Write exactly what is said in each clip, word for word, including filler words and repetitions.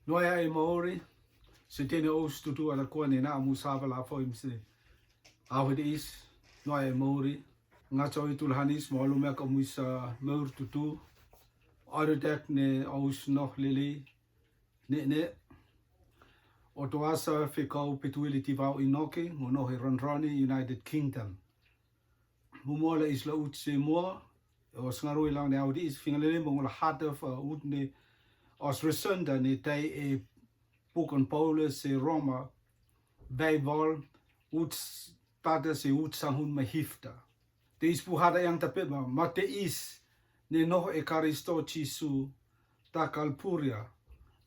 Noa ia e mauri, se tene o stutu ala kua ne na amu sava la foi mse. Au hedi is, noa ia e mauri. Nga chau i tul hanis, mo alu mea ka muisa maur tutu. Aru dek ne aus noh lili, ne ne. O toasa fekau petuili tivau inoke, ngo noh e ronroni United Kingdom. Mumola isla ut se moa, o sngaru ilang ne audi is fingalele mongola hata fa ut ne os resenda ne tai e pukon Paulus se Roma, Bible, ut tata se ut sanghun mahifta. Te is pu hata yang tape ma, ma te is, ne noh e Karisto Jisu, ta kalpuria,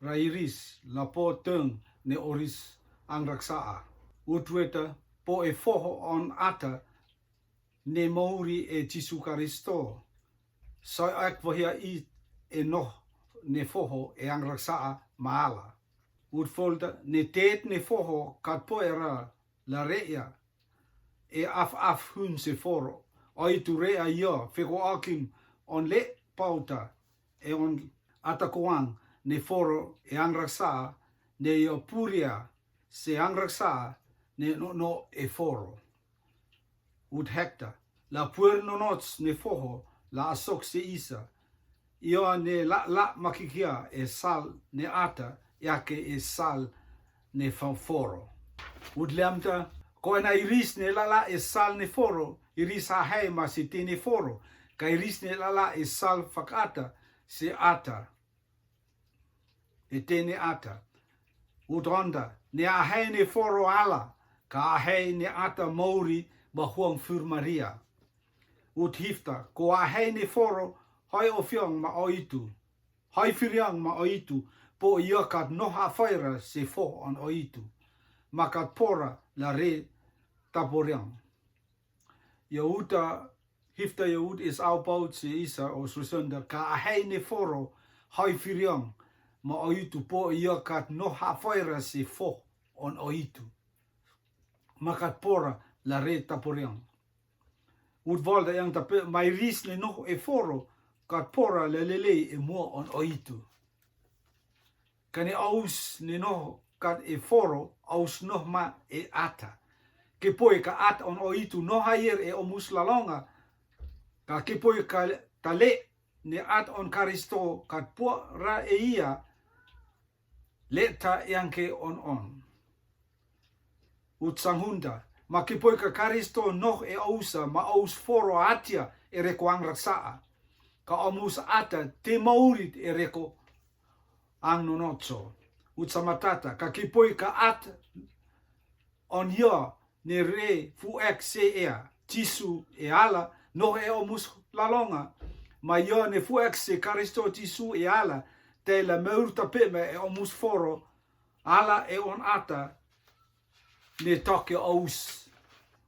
ra iris, la po teng, ne oris ang raksaa. Ut weta, po e foho on ata, ne mauri e Jisu Karisto. Sa ek vahia i e noh ne foho e ang raksaa maala. Ut folta ne tet ne foho kat po era la reia. E af af hun se foro. Oi tu rea ia feko akim on le pauta e on atakoang ne foro e ang raksaa ne ia puria se ang raksaa ne no no e foro. Ut hekta, la puer nonots ne foho, la asok se isa. Ia ne la la makikia e sal ne ata, ia ke e sal ne fa foro. Ut lemta, ko ena iris ne la la e sal ne foro, iris ha hei ma se te ne foro, ka iris ne la la e sal fakata, se ata. E te ne ata. Ut onda, ne ahei ne foro ala, ka ahei ne ata mauri ba huang fur Maria. Ut hifta, ko ahei ne foro, hoi o fiang ma o itu. Hoi firiang ma o itu, po ia kat noh afaira se fo on o itu. Ma kat pora la re taporiang. Ia uta hifta ia ut is au paut se isa o susenda ka ahei ne foro hoi firiang ma o itu po ia kat noh afaira se fo on o itu. Ma kat pora la re taporiang. Ut volta yang tape mai ris ne noh e foro kat pora la lelei e mua on o itu. Ka ne aus ne noh kat e foro, aus noh ma e ata. Ke poi ka at on o itu noh aier e omus lalonga. Ka ke poi ka tale ne at on Karisto kat pora e ia le ta yang ke on on. Ut sanghunda, ma ke poi ka Karisto noh e ausa, ma aus foro atia e reko ang raksaa. Ka omus ata te maurit e reko ang nonocho. Ut samatata, ka ke poi ka at on ia ne re fu ek se ea, Jisu e ala, noh e omus lalonga, ma ia ne fu ek se Karisto Jisu e ala, te la meur tape ma e omus foro, ala e on ata, ne toke aus.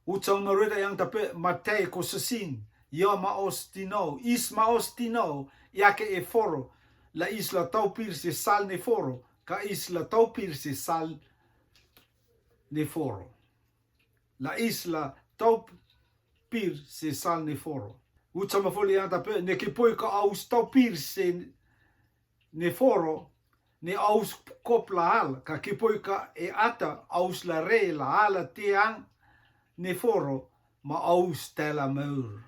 Ut sang mareda yang tape matei ko sasing, ia ma os tino, is ma os tino, ia ke e foro, la is la taupir se sal ne foro, ka is la taupir se sal ne foro. La is la taupir se sal ne foro. Ut sama foli yang tape, ne ke poi ka aus taupir se ne foro, ne aus kop la al, ka ke poi ka e ata, aus la re la ala te ang ne foro, ma aus te la meur.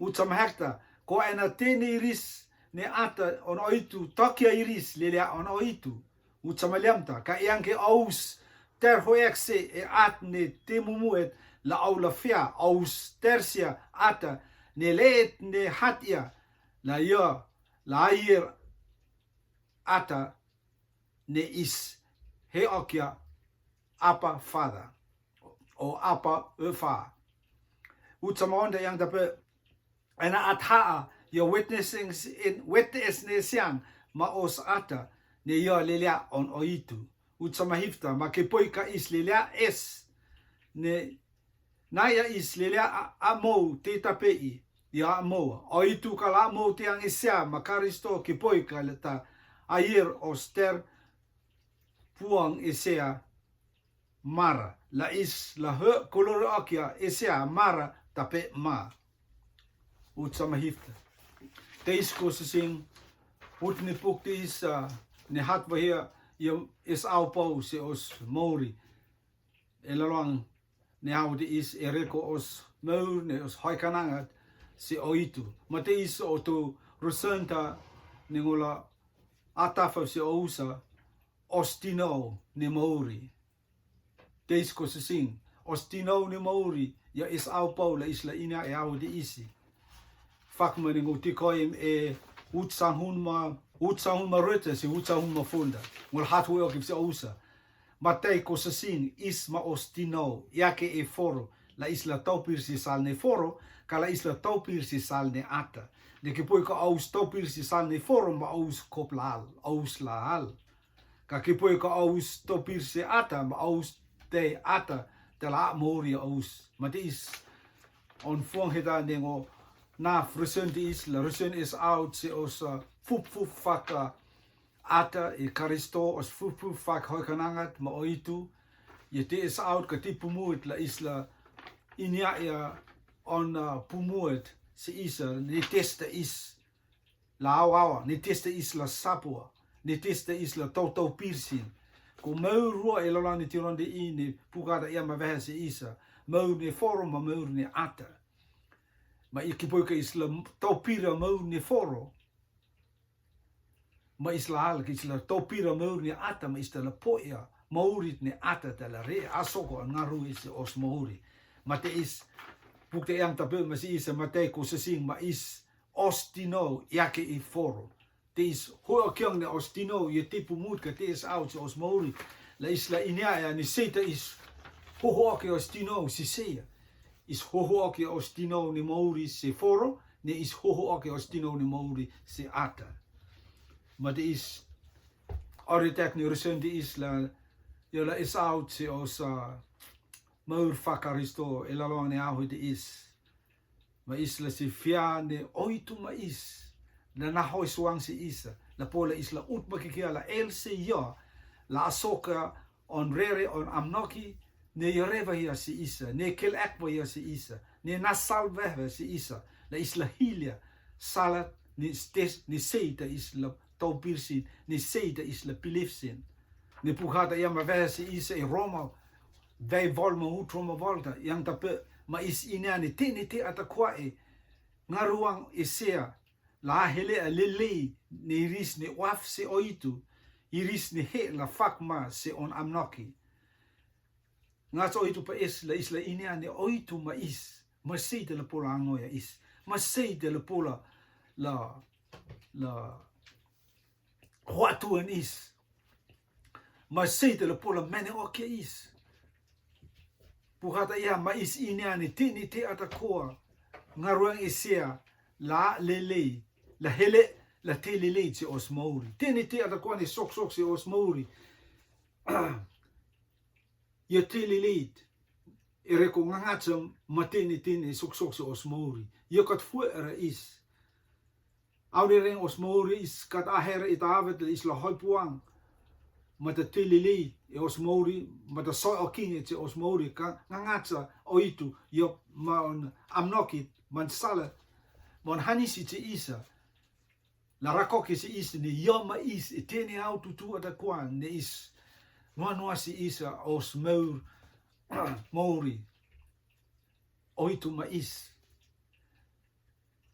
Ut sama hekta, ko ena te ne iris, ne ata on o itu, tokia iris, lelea on o itu. Ut sama liamta, ka yang ke aus, ter ho ek se e at ne te mumuet, la au la fia, aus ter sia ata, ne leet ne hat ia, la ia, la aier ata, ne is, he okia, apa fada, o apa e fa. Ut sama onda yang tape, ena at haa, ia witnessing in, witness ne siang, ma os ata, ne ia lelea on o itu. Ut sama hifta, ma ke poi ka is lelea es, ne, na ia is lelea a, a mou te tape i, ia a mou, o itu ka la mou te ang isea, ma Karisto ke poi ka leta, aier os ter, puang esea, mara, la is, la he, kolor akia, esea, mara, tape ma. Ut sama hifta. Te is ko sasing, ut ne puk te is, ah, ne hat vahia ia Esau pau se os mouri. E laloan ne au de is e reko os mour ne os hoikanagat se oitu. Ma te is o to rusanta ne ngola atafa se ousa os tinou ne mouri. Te is ko sesing os tinou ne mouri ia Esau pau la isla ina e au de isi. Fakma ne ngou tikoim e utsahun ma utsahun ma reta se utsahun ma funda. Ngol hat hui okif se ousa. Matei ko sesing is ma os tinou ia ke e foro la isla taupir se sal ne foro ka la isla taupir se sal ne ata. Ne ke poi ka aus taupir se sal ne foro ma aus kop lal aus lal. Ka ke poi ka aus taupir se ata ma aus te ata te la mouri aus. Ma te is on fuang heta ne ngo na frusen te is la frusen is out se os fup fup faka ata e Karisto os fup fup fak hoikanangat ma oitu. Ia te is out ka te pumuit la isla inia ia on pumuit se isa ne testa is la awawa ne testa is la sapua ne testa is la tautau pirsin. Ko maurua e lala ne tiron de i ne pukada ia ma vehe se isa maur ne foro ma maur ne ata. Ma i kipoi ka is la taupira maur ne foro ma is la al ka is la taupira maur ne ata ma is ta la poia maurit ne ata ta la re asoko ngaru is os mauri. Ma te is pukte yang tape ma si isa ma te ko sesing ma is os tinou ia ke i foro. Te is hoho kiang ne os tinou ia te pumut ka te is au se os mauri. La is la inia ia ni seita is hoho ke os tinou si seia. Is hoho ke os tinou ni mauri se foro ne is hoho ke os tinou ni mauri se ata. Ma te is ore tek ni resen te is la ia la is au se os maur fa Karisto e la long ne ahu te is. Ma is la si fia ne oitu ma is la na hoi suang si isa la pola is la ut ma kikia la el se ia la asoka on rere on amnoki ne ia reva ia si isa ne kel ek va ia si isa ne na salve va si isa la is la hilia salat ne stes ne seita is la taupirsin ne seita is la pilifsin. Ne puhata ia ma vea si isa i Roma vei vol ma ut Roma volta yang tape ma is inia ne te ne te ata kua e ngaruang e sea la hele a lelei ne iris ne waf se oitu iris ne he la fak ma se on amnoki. Ngas oitu pa is la is la inia ne oitu ma is ma seita la pola angoia is ma seita la pola la la hoatuan is ma seita la pola mene okia is. Puhata ia ma is inia ne te ne te ata koa ngaruang isea la lelei la hele la te lelei se os mauri te ne te ata koa ne sok sok se os mauri. Ia te lelei e reko ngangacha ma te ne te ne sok sok se os mauri ia kat fue era is. Au ne reng os mauri is kat ahera i tavet la is la hoi puang ma ta te lelei e os mauri ma ta soi oking e che os mauri ka ngangacha oitu ia ma on amnoki man sala ma on hanisi che isa. La rakoki si is ne ia ma is e te ne au tutu ata kua ne is noa noa si isa os maur mauri oitu ma is.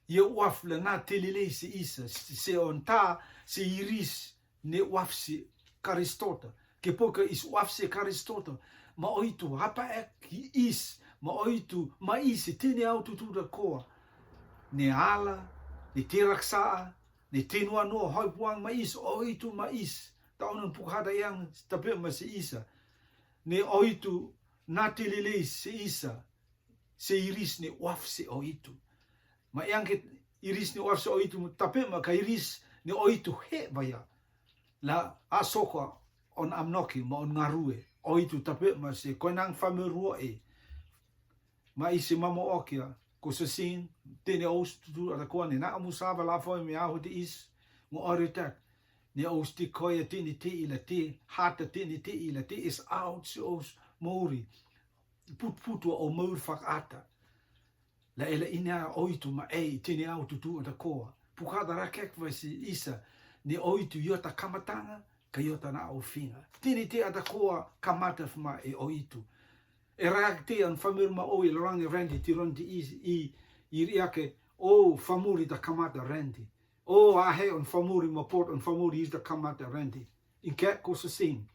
Ia waf la na te lelei si isa se on ta se iris ne waf si Karistota ke poka is waf si Karistota ma oitu hapa ek is ma oitu ma is e te ne au tutu da koa ne ala ne te raksaa ne te noa noa hoi puang ma is oitu ma is. Ta onan pukhata yang tape ma si isa ne oitu na te lelei si isa se iris ne waf se oitu. Ma yang ke iris ne waf se oitu tape ma ka iris ne oitu he vaya la asoka on amnoki ma on ngarue oitu tape ma se koinang famerua e. Ma isi mamo okia ko sesing te ne aus tutu ata koa ne na amu sava la foi me ahu te is ngo oritak ne aus ti koia te ne te ila te hata te ne te ila te is out se aus mauri put putua o maur fak ata. La ela ina oitu ma ei te ne au tutu ata koa pukata rakek vai si isa ne oitu, io ta kamataga, ka io ta na ofiga. Tini te ata koa kamata fma e oitu. E rag te an famir ma oi, la rang e rendi, tiron ti i, i, i riake, o famuri ta kamata rendi. O ahe on famuri ma pot on famuri is ta kamata rendi. In ke ko sa sing.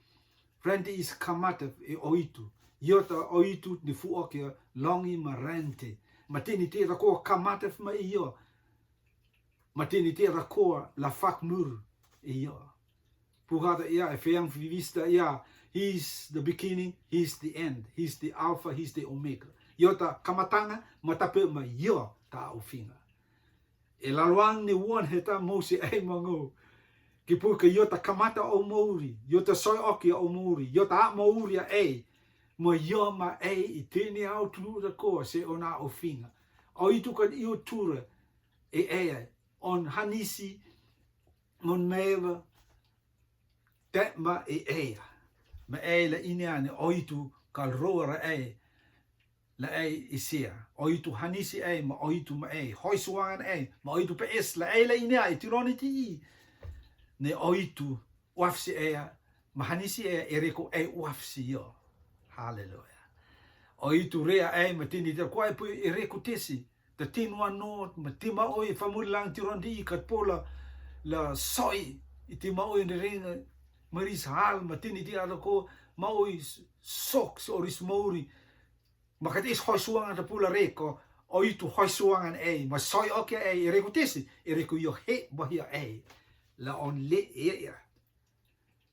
Rendi is kamata e oitu. Io ta oitu ni fu oke longi ma rendi. Ma tini te ata koa kamata fma e io. Ma tini te ata koa la fak mur e io. Pugata ia e feang vista ia. He's the beginning, he's the end, he's the Alpha, he's the Omega. Io ta kamataga, ma tape ma io ta ofiga. E laloang ni wan heta Mose ai mango. Ki puka io ta kamata o mauri, io ta soi oki o mauri, io ta mauri a ai. Ma io ma ai i tini au tulu ta koa se ona ofiga. Oitu kan io tura e ai on hanisi mon meva te ma e ai. Ma ai la ine ane oitu kal roa ra ai. La ai isia. Oitu hanisi ai, ma oitu ma ai. Hoi suangan ai, ma oitu pe es. La ai la ine ai, tironi ti i. Ne oitu wafsi ai, ma hanisi ai, e reko ai wafsi io. Haleluya. Oitu rea ai, ma tini te koa e pu e reko tesi. Ta tinu a not, ma tima oi, famuri lang tiron di i kat pola, la soi, i tima oi ni ring, maris hal, ma tini ti ata ko, ma oi sok, so oris mauri. Ma kat is hoi suangan ta pula reko, oitu hoi suangan ai, ma soi oke ai, e reko tesi, e reko io he, bahia ai. La on le e ia.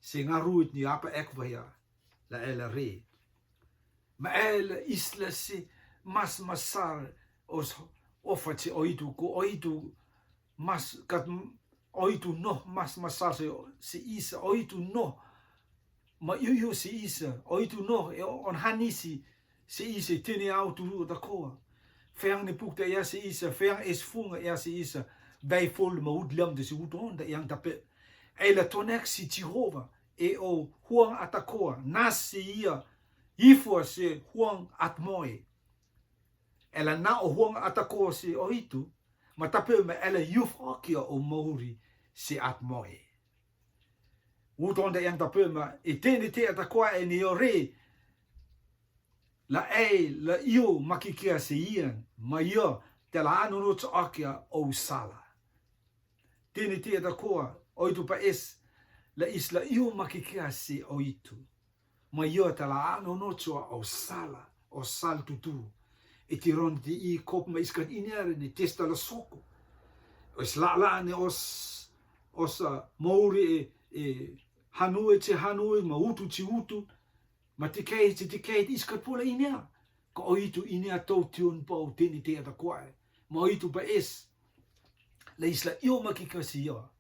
Se nga ruit ni apa ek bahia. La ai la re. Ma ai la isla se mas masar os ofa se oitu ko oitu mas kat oitu no mas masar se, se isa oitu no. Ma iu iu se isa, oitu no, e on hanisi, se isa, tini au tulu ta koa. Feang ni pukta ia se isa, feang es funga ia se isa, bai fol ma ut liam de se ut on da iang tape. Ai la tonek si Jehova, e o huang ata koa, nas se ia, ifua se huang at moe. Ai la na o huang ata koa se oitu, ma tape ma ai la yuf okia o mauri se at moe. Uton da iang tape ma, e tene te ata koa e ni o re, la ai, la io makikia se ian, ma io, te la anu no tso okia o sala. Tene te ata koa, oitu pa es, la isla io makikia se oitu. Ma io te la anu no tso o sala, o sal tutu. E tiron ti i kop ma iskat iniare ni testa la soko. O sla la ni os, os, ah, mauri e, e, hanue che hanue, ma utu che utu, ma tikei che tikei, iskat pula inea. Ka oitu inea tou tion pau teni te ata koa e. Ma oitu pa es. La isla io makikia se io.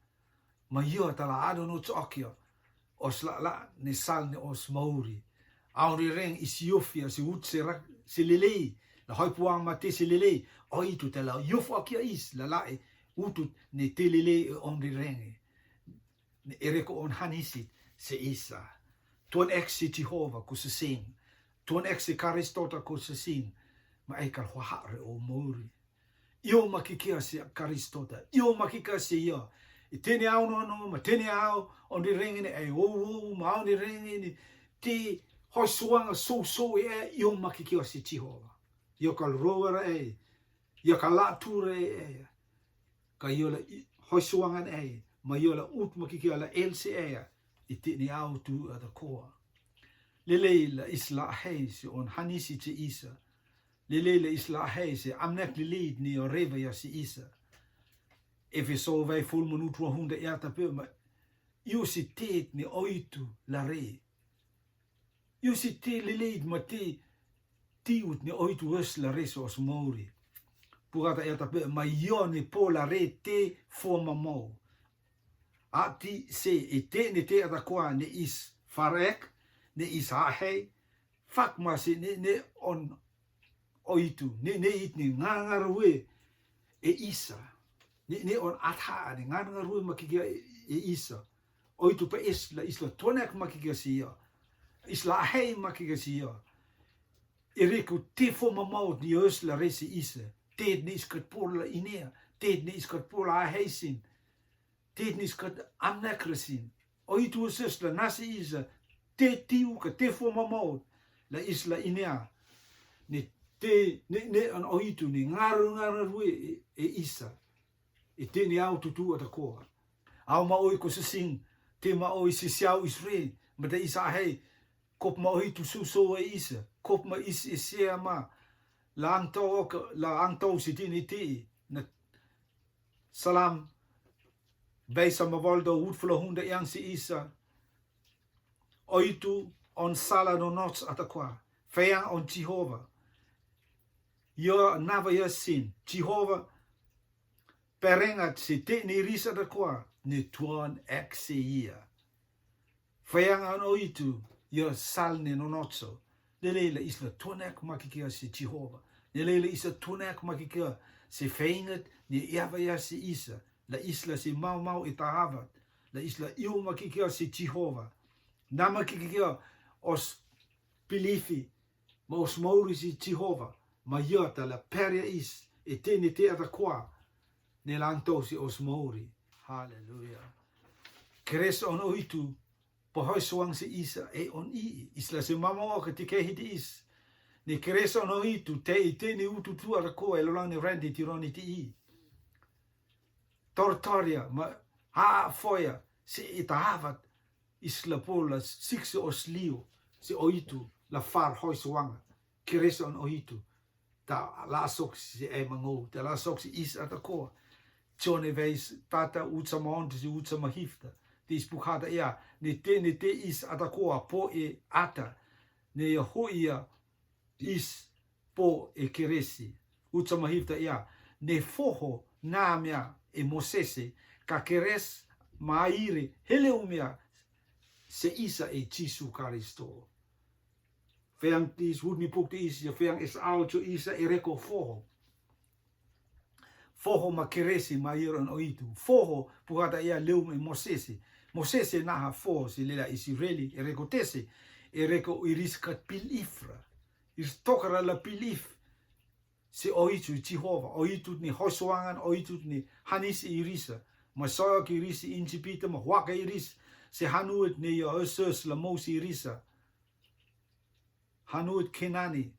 Ma io ta la anu no tso okia. Os la la ni sal ni os mauri. Auri reng i siofia si ut se rak se lelei. La hoi puang ma te se lelei. Oitu te la iof okia is la la e. Utut ni te lelei e omri reng e. Ne ereko on hanisit se isa. Tuan ek se Jehova ku se sin. Tuan ek se Karistota ku se sin. Ma ai kal hua hare o mori. Io makikia se Karistota. Io makikia se ia. I tene au no no, ma tene au, on di rengini ai o o, ma on di rengini. Ti hoi suanga so so e, io makikia se Jehova. Io kal rower e. Io kal la ture e. Ka io la i-, hoi suangan ai, ma io la ut makikia la else ai, i tini au tu ata koa. Lelei la isla hei se on hanisi se isa. Lelei la isla hei se amnek lelei ni o reva ia se isa. Efeso vai ful manut wa hunda ia tape ma io se tet ni oitu la re. Io se te lelei ma te, te ut ni oitu es la re se os mauri. Pugata ia tape ma io ni po la re te fo mamau. A ti se e te ni te ata koa ni is farek, ni is hahei, fak ma se ni, ni on oitu, ni, ni it ni ngangarue e isa. Ni, ni on atha ni ngangarue makikia e, e isa. Oitu pa is la isla tuanek makikia se ia. Isla hei makikia se ia. Iriku tifo mamaut ni os la re se isa. Tet ni iskat por la inea. Tet ni iskat por la hei sin. Te ni skat amnek resin. Oitu sesla nasi isa. Te tiu ka te fo mamau. La isla inea. Ni te, ni, ni an oitu ni ngaru ngaru e, e isa. E te ni au tutu ata koa. Au ma oi ko sesing. Te ma oi sisiau isre. Ma te isa hei. Kop ma oitu suso e isa. Kop ma is e sea ma. La ang tau, la ang tau si te ni te. Na Salam. Bai sama voldo wut flo hunda yang si isa. Oitu on sala no nots ata koa. Feang on Jehova. Yo nava yo sin. Jehova. Perengat si te ni ris ata koa. Ni tuan ek si ia. Feang an oitu, yo sal ni no nocho. Lele la isla tunek makikia si Jehova. Lele la isla tunek makikia si feinget ni iava ya si isa. La isla si mau mau i tahavat. La isla iu makikia si Jehova. Na makikia os pilifi ma os mauri si Jehova. Ma yo ta la peria is. E te ni te ata koa. Ni lang tau si os mauri. Haleluya. Keres on oitu. Pohoi suang si isa e on i. Isla si mama o ka tike hiti is. Ni keres on oitu te i te ni utu tu ara ko e lolang ni rendi tironi ti i. Tortoria ma ha foia si i tahavat isla pola siksi os liu si oitu la far hoi suanga. Keres on oitu. Ta la sok si e mango, ta la sok si is ata koa. Chone veis tata utsa maon si utsa mahifta. Te is pukhata ia, ni te, ni te is ata koa po e ata. Ni ia ho ia is po e keresi. Utsa mahifta ia, ni foho na mea e Mosese, ka keres maire hele umea se isa e Jisu Karisto. Feang tis, wut ni puk tis, ya feang Esau cho isa e reko foho. Foho ma keresi ma iron oitu. Foho puhata ia leum e Mosese. Mosese naha foho si lela Israeli e reko tese. E reko iris kat pil ifra. Iris tokara la pil if. Si oitu Jehova, oitu ni hosoangan, oitu ni hanis irisa. Ma soak irisi Injipita, ma huaka iris. Si hanuit ni ya osus la mousi irisa. Hanuit Kenani,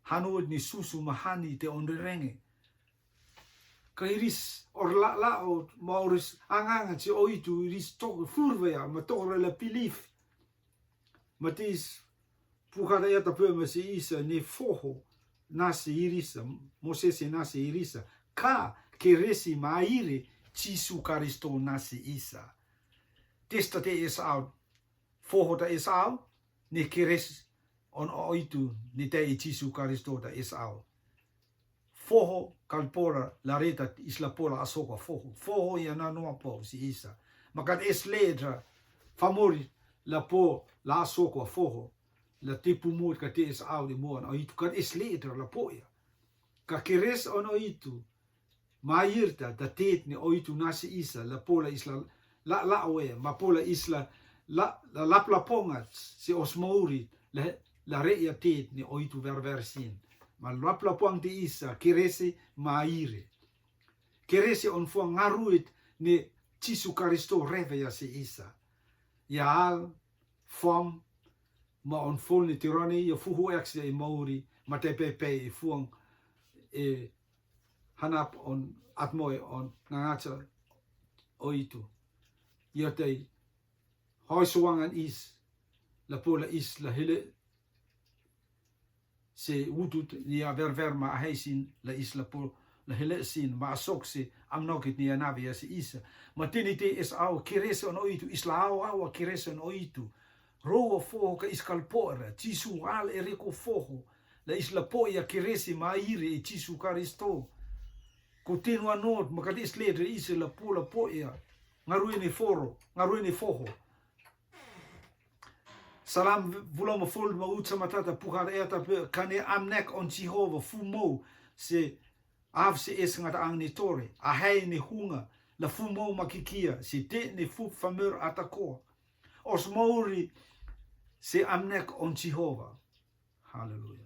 hanuit ni susu mahani te onrerenge. Ka iris or la la o ma oris angangan si oitu iris tok furvea ma tok la pilif. Matis pukada ia tape ma si isa ni foho nasi irisa, Mosese nasi irisa. Ka keresi maire Jisu Karisto nasi isa. Testa te Esau, foho ta Esau, ni keres on oitu ni te i Jisu Karisto ta Esau. Foho kalpora la reta isla pola asoka foho. Foho ia na noa po si isa. Makat es ledra famori la po la asoka foho. La tipu mut ka te Esau di muan oitu kat es ledra la po ia. Ka keres on oitu. Mairta, ta tet ni oitu nasi isa, la pola isla, la, la oe, ma pola isla, la, la, lap la ponga, si os mauri, la, la re ia tet ni oitu ver ver sin. Ma lap la pong te isa, keresi, maire. Keresi on fuang ngaruit ni Jisu Karisto reve ia si isa. Ia al, fom, ma on fol ni tironi, ia fuhu eksi i mauri, ma te pepe i fuang, e, hanap on atmoe on ngangacha oitu. Ia tei hoi suangan is, la pola is, la hele, se utut, ia verver ma ahei sin, la is la po, la hele sin, ma asok se, amnokit ni anavi ia se isa. Ma tini te Esau, kerese on oitu, isla au au, kerese on oitu. Roa foho ka iskalpora, Jisu al e reko foho, la isla po ia keresi maire e Jisu Karisto. Ko tenu anot, makati isledre ise la po la po ia. Ngarue ni foro, ngarue ni foho. Salam vuloma fol ma ucha matata puhar eta pe kane amnek on Jehova fumou se av se es ngata ang ni tore. Ahei ni hunga la fumou makikia se te ni fu famer atakoa. Os mauri se amnek on Jehova. Haleluya.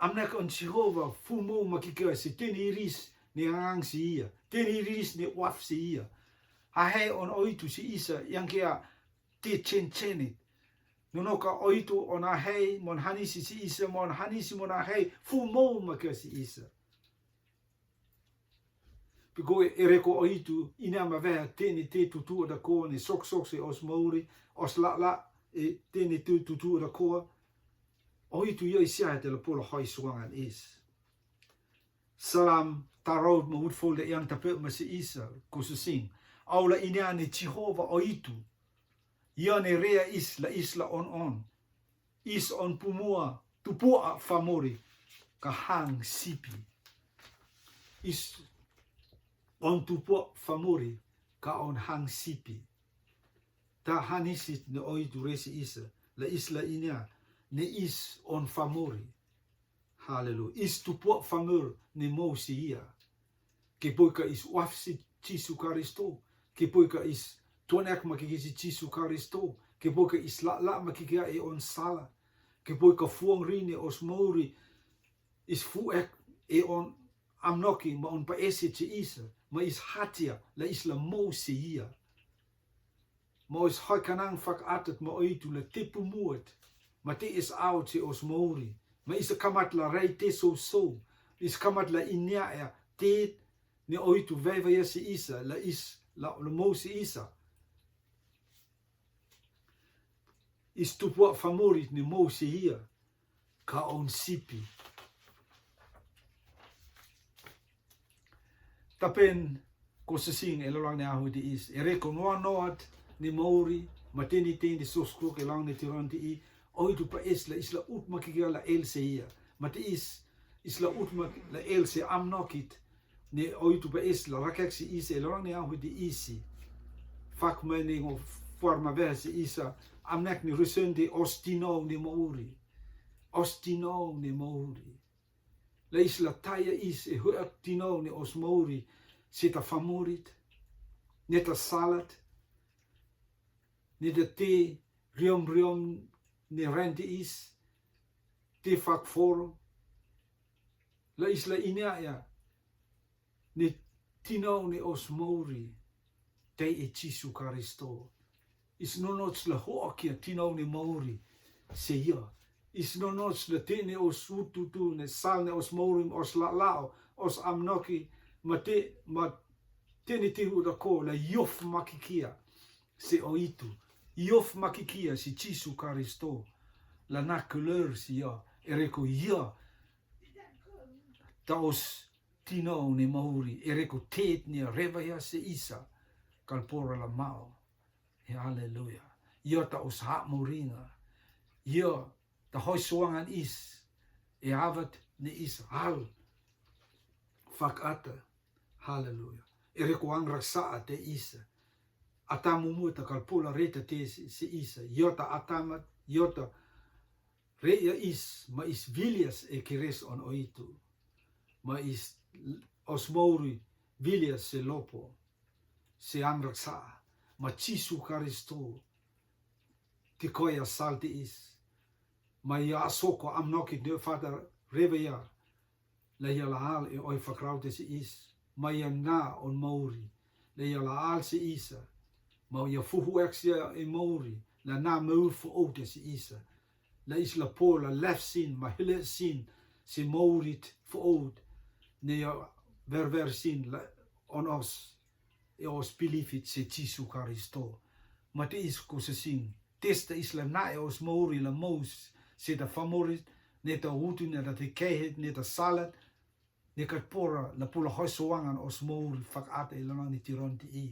Amnek on Jehova fumou makikia se teni iris ni angang si ia. Teni iris ni waf si ia. Ahei on oitu si Isa, yang kia te chencheni. Nonoka oitu on ahei, mon hanisi si Isa, mon hanisi mon ahei, fu mo makia si Isa. Piko e reko oitu, ina ma veha teni te tutu ada ko ni sok sok se os mauri, os la la, e teni te tutu ada ko. Oitu yo isia te la pola hoi suangan is. Salam taraut ma ut folda yang tape ma si Isa, ko susing. Au la ini ani Jehova oitu. Ia ne rea is la is la on on. Is on pumua, tupua famori, ka hang sipi. Is on tupua famori, ka on hang sipi. Ta hanisit ne oitu resi Isa, la is la inia, ne is on famori. Haleluya. Is tupua famor ne mou si ia. Ke poi ka is wafsi Jisu Karisto. Ke poi ka is tuan ek makiki si Jisu Karisto. Ke poi ka is la la makiki e on sala. Ke poi ka fuang rini os mauri. Is fu ek e on amnoki ma on pa esi si Isa. Ma is hatia la is la mou si ia. Ma is hoi kanang fakatat ma oitu la te pumuat. Ma te is out si os mauri. Ma is kamat la rai te so so. Is kamat la inia ea te ne oitu veva ia si Isa. La is la, la mou si Isa. Is tupua famori ne mou si ia. Ka on sipi. Tapen ko sasing e lalang ne ahu di is. E reko noa noat ne mauri, ma teni teni soskruk e lang ne tiron di i. Oitu pa is la is la ut makikia la el se ia. Ma te is, is la ut mak la el se amnokit. Ne oitu pa is la rakek si Isa e lalang ne ahu di isi. Fak ma ne ngo forma veha si Isa. Amnek ne risen di os tinou ne mauri. Os tinou ne mauri. La is la taia is e huak tinou ne os mauri. Se ta famorit. Ne ta salat. Ne ta te riom riom ne renti is. Te fak foro. La is la inia ea. Ne tinou ne os mauri. Tei e Jisu Karisto. Is nonots la hoakia tinou ne mauri. Se ia. Is nonots la te ne os ututu ne sal ne os mauri os la lao. Os amnoki. Ma te, ma te ne tihu da ko la yof makikia. Se oitu. Yof makikia si Jisu Karisto. La na kuler si ia. E reko ia. Ta os tinou ne mauri, e reko tet ne reva ia se Isa, kalpora la mau. E haleluya. Ia ta os ha mauringa. Ia ta hoi suangan is, e avat ne is hal. Fakata. Haleluya. E reko ang raksa te Isa. Atamu mu ta kalpola reta te se, se Isa. Ia ta atamat, ia ta Re ia is, ma is vilias e kires on oitu. Ma is os mouri vilias se lopo. Se an raksa. Ma Jisu Karisto. Tikoia salti is. Ma ia asoko amnoki ne fata reveia. La ia la al e oi fakrau te si is. Ma ia na on mouri. La ia la al si Isa. Ma ia fuhu ek si e mouri. La na mour fu ou te si Isa. La is la po la lef sin, ma hele sin, si mourit fu ou. Ne ia verver sin la on os. E os pilifit se Jisu Karisto. Ma te is ko se sin. Testa is la na e os mouri la mous. Se ta famorit, ne ta utu, ne ta tikehet, ne ta salat, ne kat pora, la pula hoi soangan os mouri fakaata i la nani tiron ti i.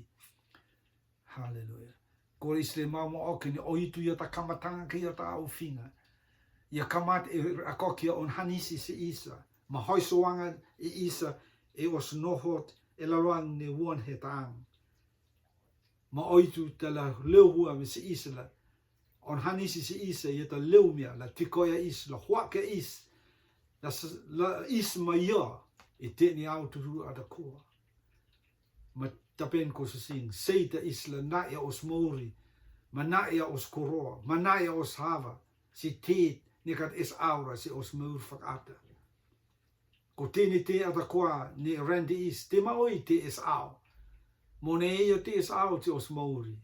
Haleluya. Ko Isle mau mo oke ni oitu ia ta kamatanga ke ia ta au finga. Ia kamat e akokia on hanisi si Isa. Ma hoi soangan i Isa e os nohot e la luan ne won hetang. Ma oitu ta la leu hua me si Isa la. On hanisi si Isa ia ta leu mia la tikoia is la huake is. La, la is ma ia e te ni au turu ada kua. Ma tapen ko se sin, seita is la na ia os mouri, ma na ia os koroa, ma na ia os hava, si tit, ne kat es aura, si os mour fakaata. Ko te ni te ada kua, ne rendi is, te ma oi te es au. Mo'ne io te Esau te os mauri.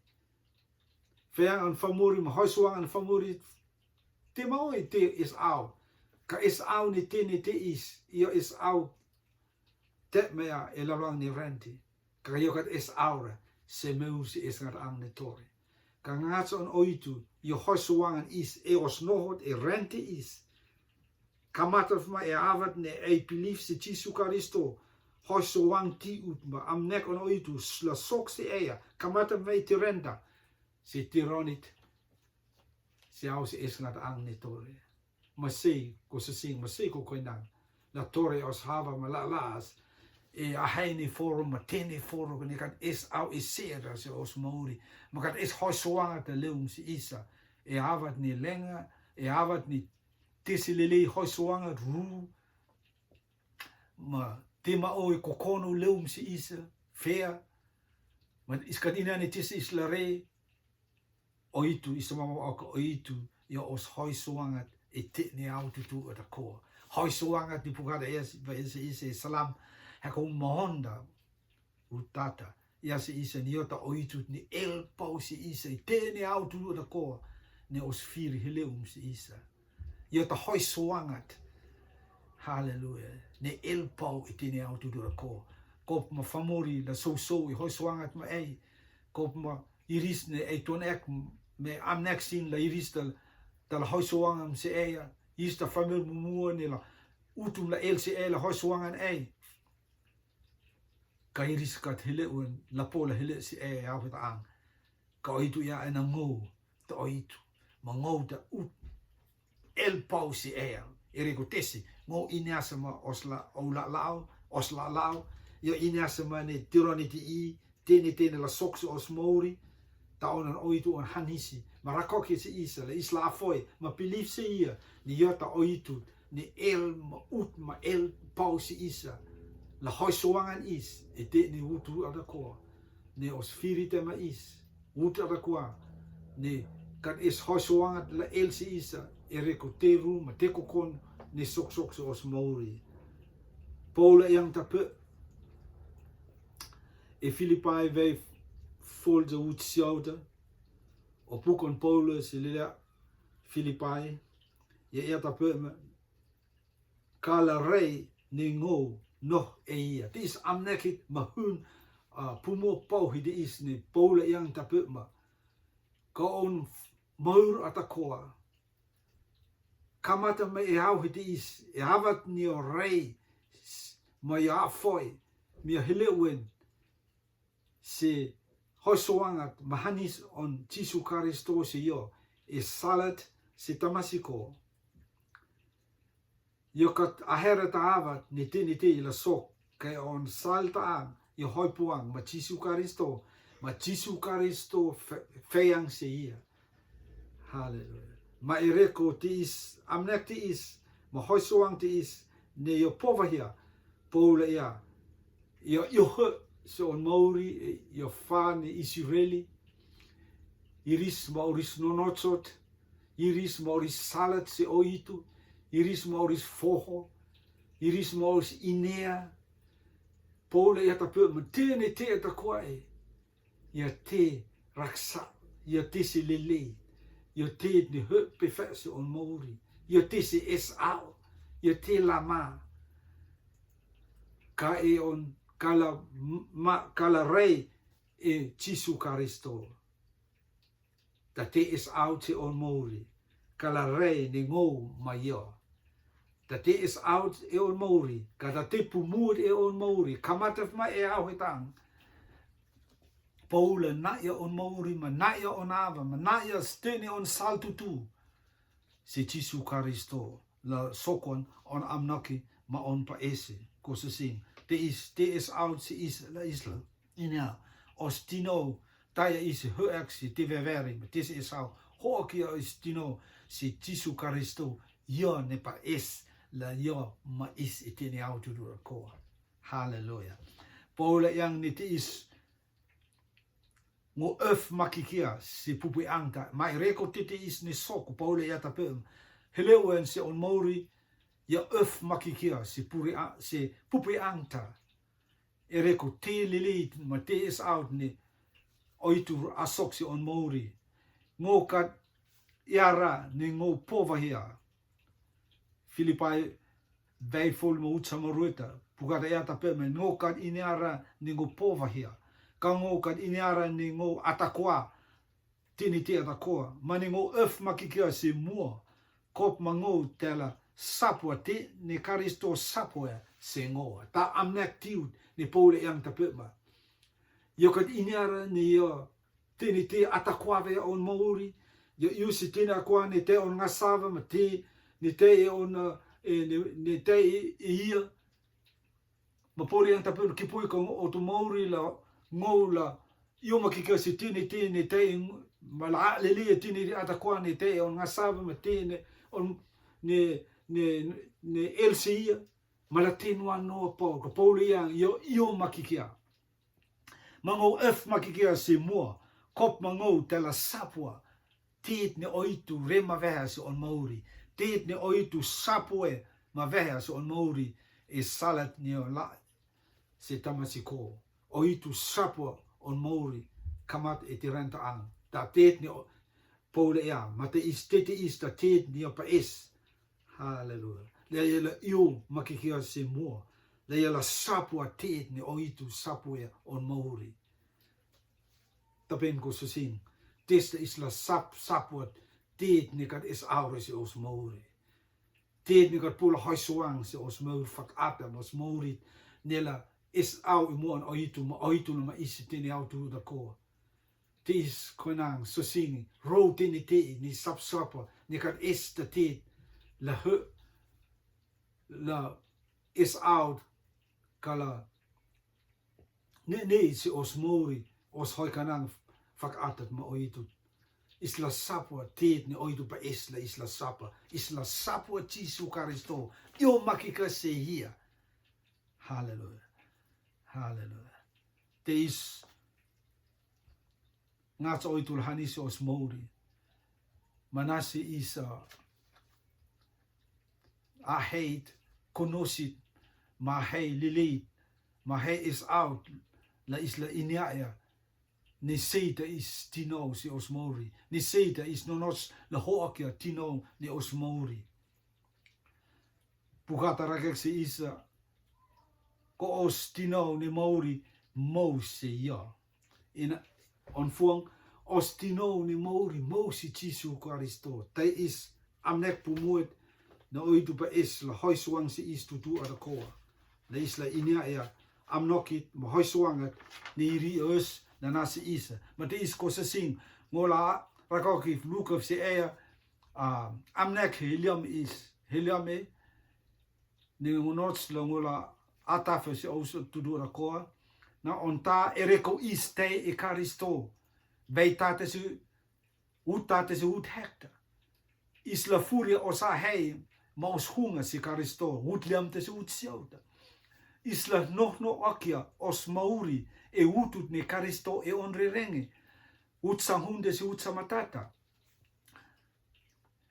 Feang an famuri, ma hoisoang an famuri. Te maoi te Esau. Ka Esau ne te ne te is. Io Esau. Te mea e lalang ne renti. Ka io kat Esau ra. Se meu si es ngat ang ne tore. Ka ngat on oitu. Io hoisoang an is. E os nohot e renti is. Ka matter of ma e avat ne e pilif si Jisu Karisto. Hoisoang ti ut ma am nek on oitu sla sok si ea. Ka matter of ma e tirenda. Si tironit. Si au si es ngat ang ne tore. Ma sei ko sesing, ma sei ko koinang. La tore os hava ma la las. E ahai ni foro, ma te ni foro, ni kat es au e sera si os mauri. Ma kat es hoisoang te leum si isa. E avat ni lenga, e avat ni te si lelei hoisoang ru. Ma te ma oi kokono leum si isa. Fea. Ma is kat ina ni te si is la re. Oitu, isa mama oka oitu, io os hoisoang at, e te ni au tutu ata koa. Hoisoang at ni pukada ia si, ba ia si isa salam, hako mahonda, utata, ia si isa ni io ta oitu ni el pau si isa, e te ni au tutu ata koa, ni os firi heleum si isa. Io ta hoisoang at. Haleluya. Ni el pau e te ni au tutu ata koa. Kop ma famuri la sou sou e hoisoang at ma ei. Kop ma iris ne e tuan ek me am nek sin la iris tal, tal hoisoang am se ea, iris ta famir mumua ne la utum la el se e la hoisoang an e. Ka iris kat hele uen, la po la hele se e au heta ang. Ka oitu ia e na ngou, ta oitu. Ma ngou ta ut, el pau si ea. Ere ko tesi, ngou ini asa ma os la, o la lao, os la lao. Io ini asa ma ne tironi ti i, tene tene la sok si os mauri. Ta onan oitu on hanisi. Ma rakoki si isa, la isla afoi, ma pilif si ia. Ni io ta oitu, ni el ma ut ma el pau si isa. La hoisoang an is, e te ni utu ada koa. Ni os firi te ma is. Uta da kwa, ne, kan es hoisoang at la el si isa, e reko te ru, ma te kokon, ne sok sok si os mauri. Paula yang tape, e Filipai vei fol ja ut siauta, o pukon Paula si lila Filipai, ia ia tape ma, ka la rei ne ngou noh e ia. Te is am neki mahun, a, pumo pau hi de is ne Paula yang tape ma. Ka on maur ata koa. Ka mata ma e hau hi de is, e havat ni o rei, s-, ma ia foi, mi a hele wen. Se hoisoang at mahanis on Jisu Karisto se io, e salat se tamasiko. Io kat ahera ta avat, niti niti ila sok, ke on sal ta an, io hoi puang, ma Jisu Karisto, ma Jisu Karisto fe-, feang se ia. Haleluya. Ma e reko ti is, amnek ti is, ma hoisoang ti is, ne io pova hia, Paula ia, io io he, se on mauri, e, io fa ni Isireli, iris ma oris nonochot, iris ma oris salat se oitu, iris ma oris foho, iris ma oris inea, Paula ia tape ma tene te ta koa e, ia te raksa, ia te se lelei, ia te ni he pe fe se on mauri, ia te se es ao, ia te lama, ka e on, ka la m-, ma, ka la rei e Jisu Karisto. Ta te es ao se on mauri, ka la rei ne ngou ma io. Ta te es ao e on mauri, ka ta te pumur e on mauri, ka mata ma e ao hetang. Paula na ia on mauri, ma na ia on ava, ma na ia stene on sal tutu. Se Jisu Karisto, la sokon on amnaki ma on pa ese, ko se sing. Te is, te es ao se is, la isla. Ina, os tino, ta ia is he ek si te veveri, ma te se es ao, ho aki ia os tino, se Jisu Karisto, io ne pa es, la io ma is i te ne au tu dura koa. Haleluya. Paula yang ni te is, ngo ef makikia si pupi angta. Mai reko titi is ni soku Paula ia tape. Hele uen se on mauri ia ef makikia si puri a-, si pupi angta. e reko te lilii ma te is out ni oitu a sok si on mauri. Ngo kat iara ni ngo povahia. Filipai vaifulu ma utsama rueta, pukata iata pe me ngo kat iniara ni ngo povahia. Ka ngo kat iniara ni ngo atakoa. Tiniti atakoa. Ma ni ngo ef makikia si mua. Kop ma ngo tela sapua ti ni Karisto sapua si ngo. Ta amnek tiut ni Paula yang ta pe ma. Io kat iniara ni io tiniti atakoa ve on mauri. Io iu si tini akoa ni te on ngasava ma ti ni te e on, eh, ni, ni te i, i ia. Ma Paula yang ta pe ki pui ko otu mauri la ngo la io makikia si tini ti ni te i ma la lili tini atakoa ni te e on ngasava ma ti ni on ni, ni, ni el si ia. Ma la tini wan no Paula, ko Paula yang io, io makikia. Ma ngo ef makikia si mua, kop ma ngo tela sapua, tit ni oitu rema veha si on mauri, tit ni oitu sapue ma veha si on mauri, e salat ni o la, si tamasiko, oitu sapua on mauri, kamat e tiranta ang, ta tit ni o, Paula ia, ma te is, te te is, ta tit ni o pa is, Haleluya. Lei ia la iu makikia si mua. Lei ia la sapua tit ni oitu sapua on mauri. Tapen ko susing. Testa is la sap, sapua tit ni kat is aure si os mauri. Tit ni kat pula hoi suang si os mauri fak ata os mauri. Ni la is au i muan oitu ma oitu na ma isi tini au tu da koa. Te is koinang so sing rou tini te ni sapsapa ni kat is ta tit la he la is out kala ne ne si os mori os hoi kanang fak atat ma oitu. Is la sapua tit ni oitu pa is la is la sapa. Is la sapua Jisu Karisto. Io makika se hia. Haleluya. Haleluya. Te is ngats oitu la hanis os mori. Manasi is a hate konosit ma hei lilit ma hei is out la is la inia ia. Ni seita is tino si os mori. Ni seita is nonos la hoakia tino ni os mori. Pukata rakek si isa ko os tino ni mauri mau se ia. Ina on fuang os tino ni mauri mau si Jisu Karisto. Tai is amnek pumuet na oitu pa is la hoi suang si is tutu ada koa. La is la inia ia amnokit ma hoi suang at ni ri os na nasi isa. Ma te is kosa sing ngola rakokif lukaf si ea amnek heliam is heliam e ni ngonots la ngola atafe si aus tudu rakoa na onta ereko is te e Karisto. Vei tate si ut tate si ut hekta. Is la furia os a hei ma os hunga si Karisto ut liam te si ut siauta. Is la nohno akia os mauri e utut ni Karisto e onrerenge. Ut sanghunde si ut samatata.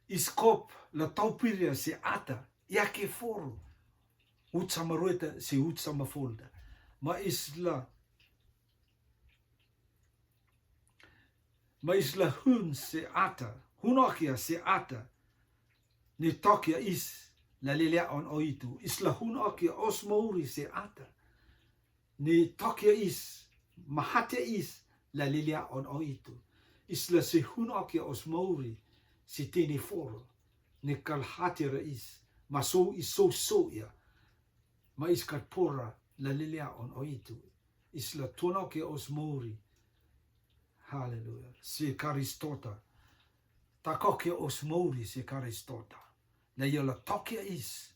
Is kop la taupiria se ata ia ke foro. Ut sama rueta se ut sama folda. Ma is la ma is la hun se ata hun okia se ata. Ni tokia is la lelea on oitu is la hun okia os mauri se ata. Ni tokia is ma hatia is la lilia on oitu. Is la si hun okia os mauri si tini foro. Ni kal hatia ra is ma so is so so ia. Ma is kat pora la lilia on oitu. Is la tuan okia os mauri. Haleluya. Si Karistota. Takokia os mauri si Karistota. La ia la tokia is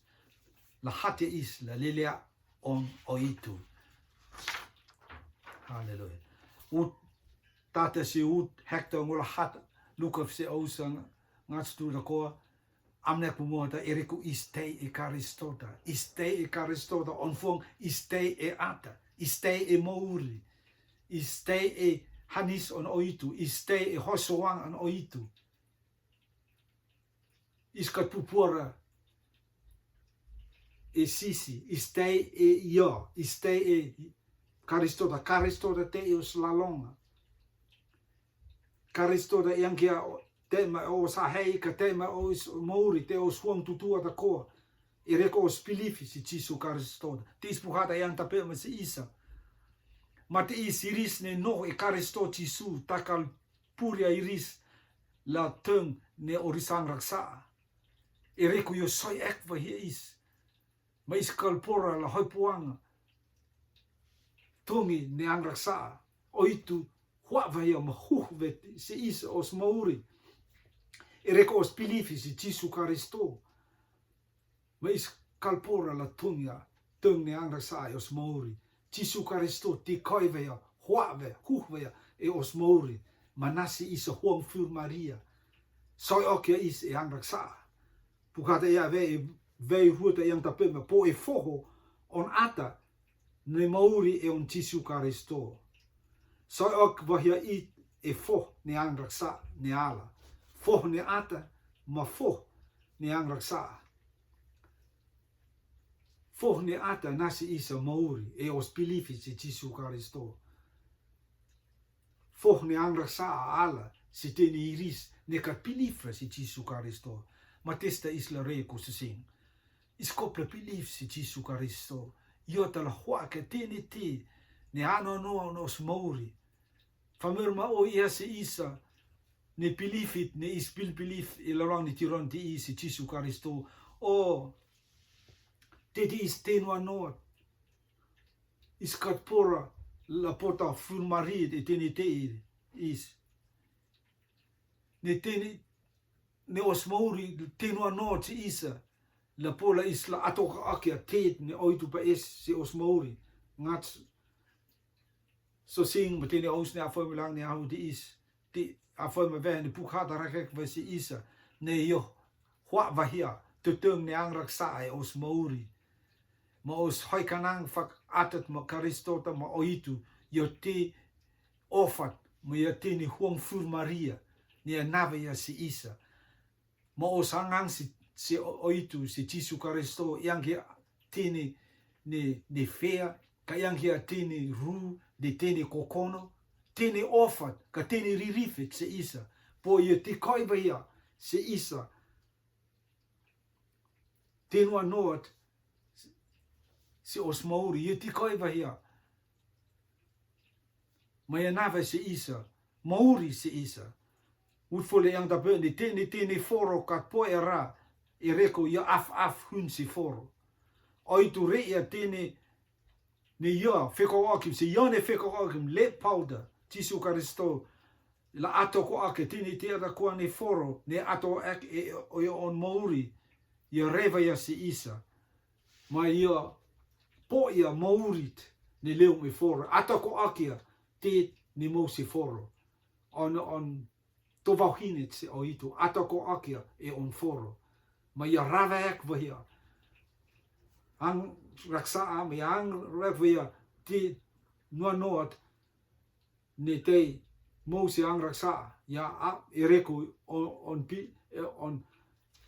la hatia is la lelea on oitu. Haleluya. Ut tata si ut hekta ngola hat lukaf se ausa ngats tu da koa. Amnek pumota eriku is tei e Karistota. Is tei e Karistota on fuang is tei e ata. Is tei e mauri. Is tei e hanis on oitu. Is tei e hosoang on oitu. Is kat pupora e sisi, is tei e ia, is tei e Karistóta, Karistóta te i os lalonga. Karistóta yang kia o, te ma o sahei ka te ma o is mauri, te o suang tutua ta koa. E reko os pilifi si Jisu Karistóta. Te is puhata yang tape ma si isa. Ma te is iris ne no e Karistó Jisu, takal puria iris la teng ne orisang raksa. E reko yo soi ek va hia is. Ma is kalpora la hoi puanga. Tungi ne ang raksa. Oitu hua va hia ma huh ve si is os mauri. E reko os pilifi si Jisu Karistóta. Ma is kalpora la tungia, tung ne ang raksa e os mauri. Jisu Karistóta ti koi vea, hua vea, huh vea, e os mauri. Ma nasi isa huang fur Maria. Soi okia is e ang raksa. Pukata ia ve, e ve huta yang tape ma po e foho, on ata, ne mauri e on Jisu Karistóta. Soi ok vahia i e foh ne ang raksa, ne ala. Foh ne ata, ma foh ne ang raksa. Foh ne ata nasi isa mauri, e os pilifi si Jisu Karistóta. Foh ne ang raksa ala, si teni iris, ne ka pilifra si Jisu Karistóta. Ma testa is la reko sesing. Is kopla pilif si Jisu Karistóta. Io ta la hua ke teni ti, ne ano no, no os mauri. Famer ma o ia si isa, ne pilifit, ne is pil pilif, e la rang ni tiron ti i si Jisu Karistóta. O, te ti is tenu ano, is kat pora, la pota fur marit, e teni te i, is. Ne teni, ne os mauri, tenu ano si isa, la pola is la ato ka akia tet, ne oitu pa es, si os mauri. Ngat, so sing, ma teni os ne afoi milang ne ahu ti is. Ti afoi ma ve ne pukha ta rakek ve si isa. Ne io, hua vahia, tuteng ne ang raksa e os mauri. Ma os hoi kanang fak atat ma Karistóta ma oitu, io ti ofat, ma io ti ni huang fur Maria, ni anava ia si isa. Ma os hangang si, si o, oitu, si Jisu Karistóta, yang kia teni, ni, ni fea, ka yang kia teni ru, ni teni kokono, teni ofat, ka teni ririfit si isa. Po io ti koi vahia, si isa. Tenu ano, si os mauri, io ti koi vahia. Ma io nava si isa, mauri si isa. Ut fole yang tape ni teni, teni foro kat po era, e reko io af af hun si foro. Oitu re ia teni, ni io, feko okim, si io ne feko okim, le pauda, Jisu Karistóta, la ato ko ake teni te ata kua ne foro, ne ato ek e, o io on mauri, io reva ia si isa. Ma io po ia maurit, ne leum e foro. Ato ko akia, te ne mau si foro. On, on, to vau hinet si oitu. Ato ko akia, e on foro. Ma io rava ek vahia. Ang raksa am, io ang rava ia, tenu ano, ne tei mau si ang raksa, io a, e reko on, on pi, e on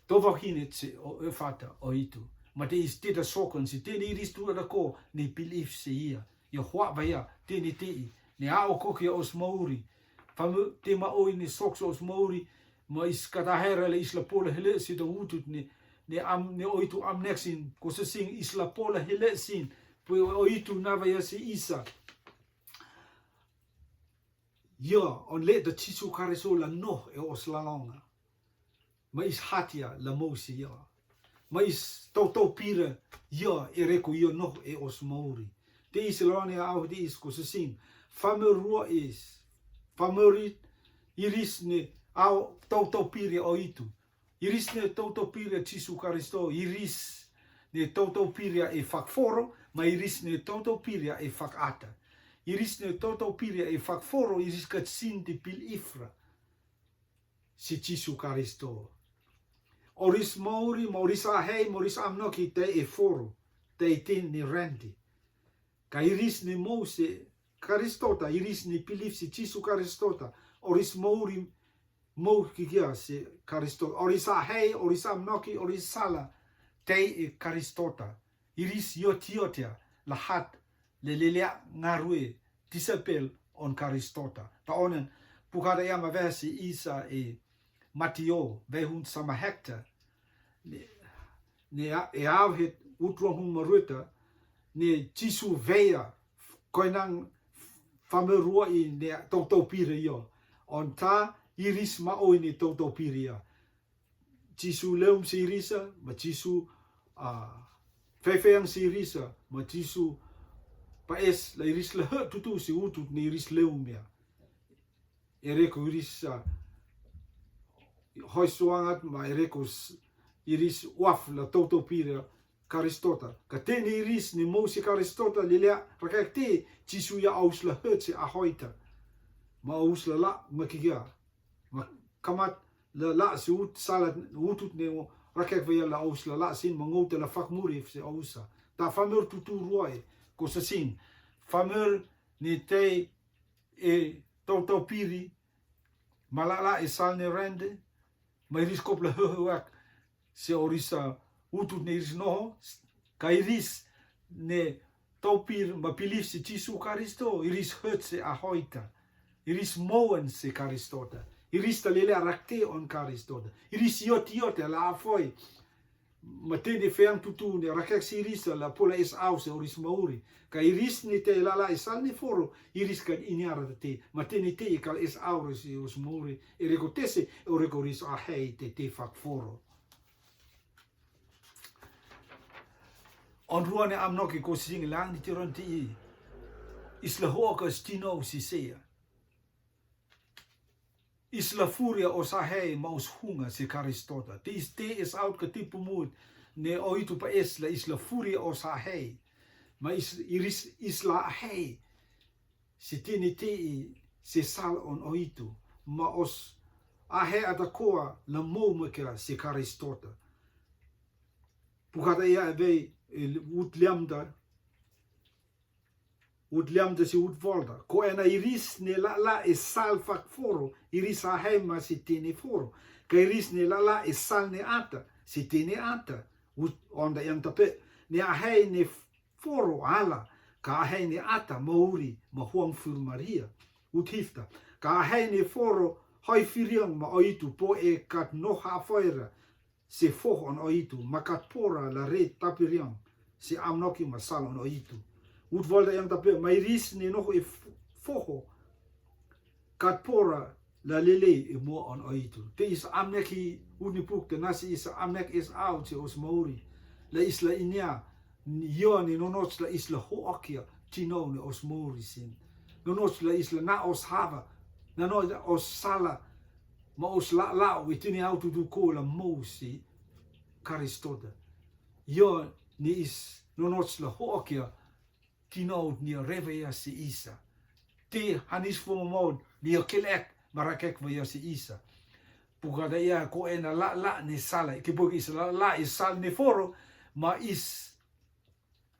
to vau hinet si o, e fata oitu. Ma te is teta sokon si teni iris tu ada ko, ne pilif si ia. Io hua vahia, teni te i, ne a o kokia os mauri. Famu te ma oi ne sok si os mauri, ma is kata hera le is la pola hele si ta utut ne, ne am, ne oitu am neksin, ko sesing is la pola hele sin, po oitu nava ia si isa. Io, on le ta Jisu Karistóta la noh e os lalonga. Ma is hatia la mau si io. Ma is tau tau pira io e reko io noh e os mauri. Te is la ne au te is ko sesing. Famer rua is. Famer iris ne au tau tau pira oitu. Iris ne tau tau pira Jisu Karistóta, iris ne tau tau pira e fak foro, ma iris ne tau tau pira e fak ata. Iris ne tau tau pira e fak foro, iris ka sinti pilifra. Si Jisu Karistóta. Oris mauri, ma oris ahei, ma oris amnoki te e foro, te e tin ni rendi. Ka iris ni Mose, Karistóta, iris ni pilif si Jisu Karistóta, oris mauri mau kikia si Karistóta, oris ahei, oris amnoki, oris sala, tei i Karistóta, iris iotia, iotia, la hat, le lelea ngaru e disciple on Karistota. Ta onen, pukada ia ma vesi isa e Matio, vehun sama hekta. Ne, ne a, e au het utruang hun marueta, ne Jisu veia, koenan famerua i ne tautaupira io. On ta iris ma oi ne tautaupira ia. Jisu leum se irisa, ma Jisu, a, fefeang se irisa, ma Jisu paes la iris la he tutu se utut ne iris leum ia. Ereko iris, a, hoi suangat, ma ereko s-, iris waf la tautaupira Karistota. Ka te ne iris ne mou se Karistota, lelea rakek te Jisu ia aus la het se ahoita. Ma aus la la, ma kiga. Ma kamat la la se ut sala utut ne o rakek veia la aus la la sin ma ngou te la fakmuri se ausa. Ta famer tutu ruae, ko sa sin. Famer ne te e tautaupiri, ma la la e sal ne rende, ma iris kop la he he wak, se orisa utut ne iris noho, ka iris ne taupir ma pilif se Jisu Karisto, iris het se ahoita, iris moen se Karistota, iris ta lele arakte on Karistota, iris iot iot la afoi, ma te ne feang tutu ne rakek se irisa la pola es au se oris mauri. Ka iris ne te la la e sal ne foro, iris ka ini ara te, ma te ne te e kal es au se oris mauri, e reko tese, o reko ris ahei te te fak foro. On rua ne amnoki ko sing lang ni tiron te i. Isla ho ka stino si sea. Isla furia o sahei ma os hunga se Karistota. Te is te es aut ka tipu mut ne o itu pa es la isla furia o sahei. Ma is, iris isla ahei. Se tini te i se sal on o itu. Ma os ahei ata koa la mou ma kera se Karistota. Pukata ia e vei, e, ut liamda. Ut liamda si ut volta. Ko ena iris ne la la e sal fak foro, iris ahei ma si tini foro. Ka iris ne la la e sal ne ata, si tini ata. Ut onda yang tape, ne ahei ne foro ala, ka ahei ne ata mauri, ma huang fur Maria. Ut hifta, ka ahei ne foro, hoi firiang ma oitu po e kat noha foira, se foho on oitu, ma kat pora la re tapiriang, se amnoki ma sal on oitu. Ut volta yang tape, ma iris ne noho e f-, foho, kat pora la lele e mua on oitu. Te is amnek hi unipuk te nasi is amnek is au se os mauri. La isla inia, io ni nonots la isla ho akia, tino ne os mauri sin. Nonots la isla na os hava, na no os sala, ma os la la, we tini au tu tu ko la mou si Karistota. Io ni is nonots la ho akia, tino ni reve ia si isa. Te hanis fo mo ni kelek, marakek va ia si isa. Pukada ia ko ena la la ne sala, ke puk is la la is sal ne foro, ma is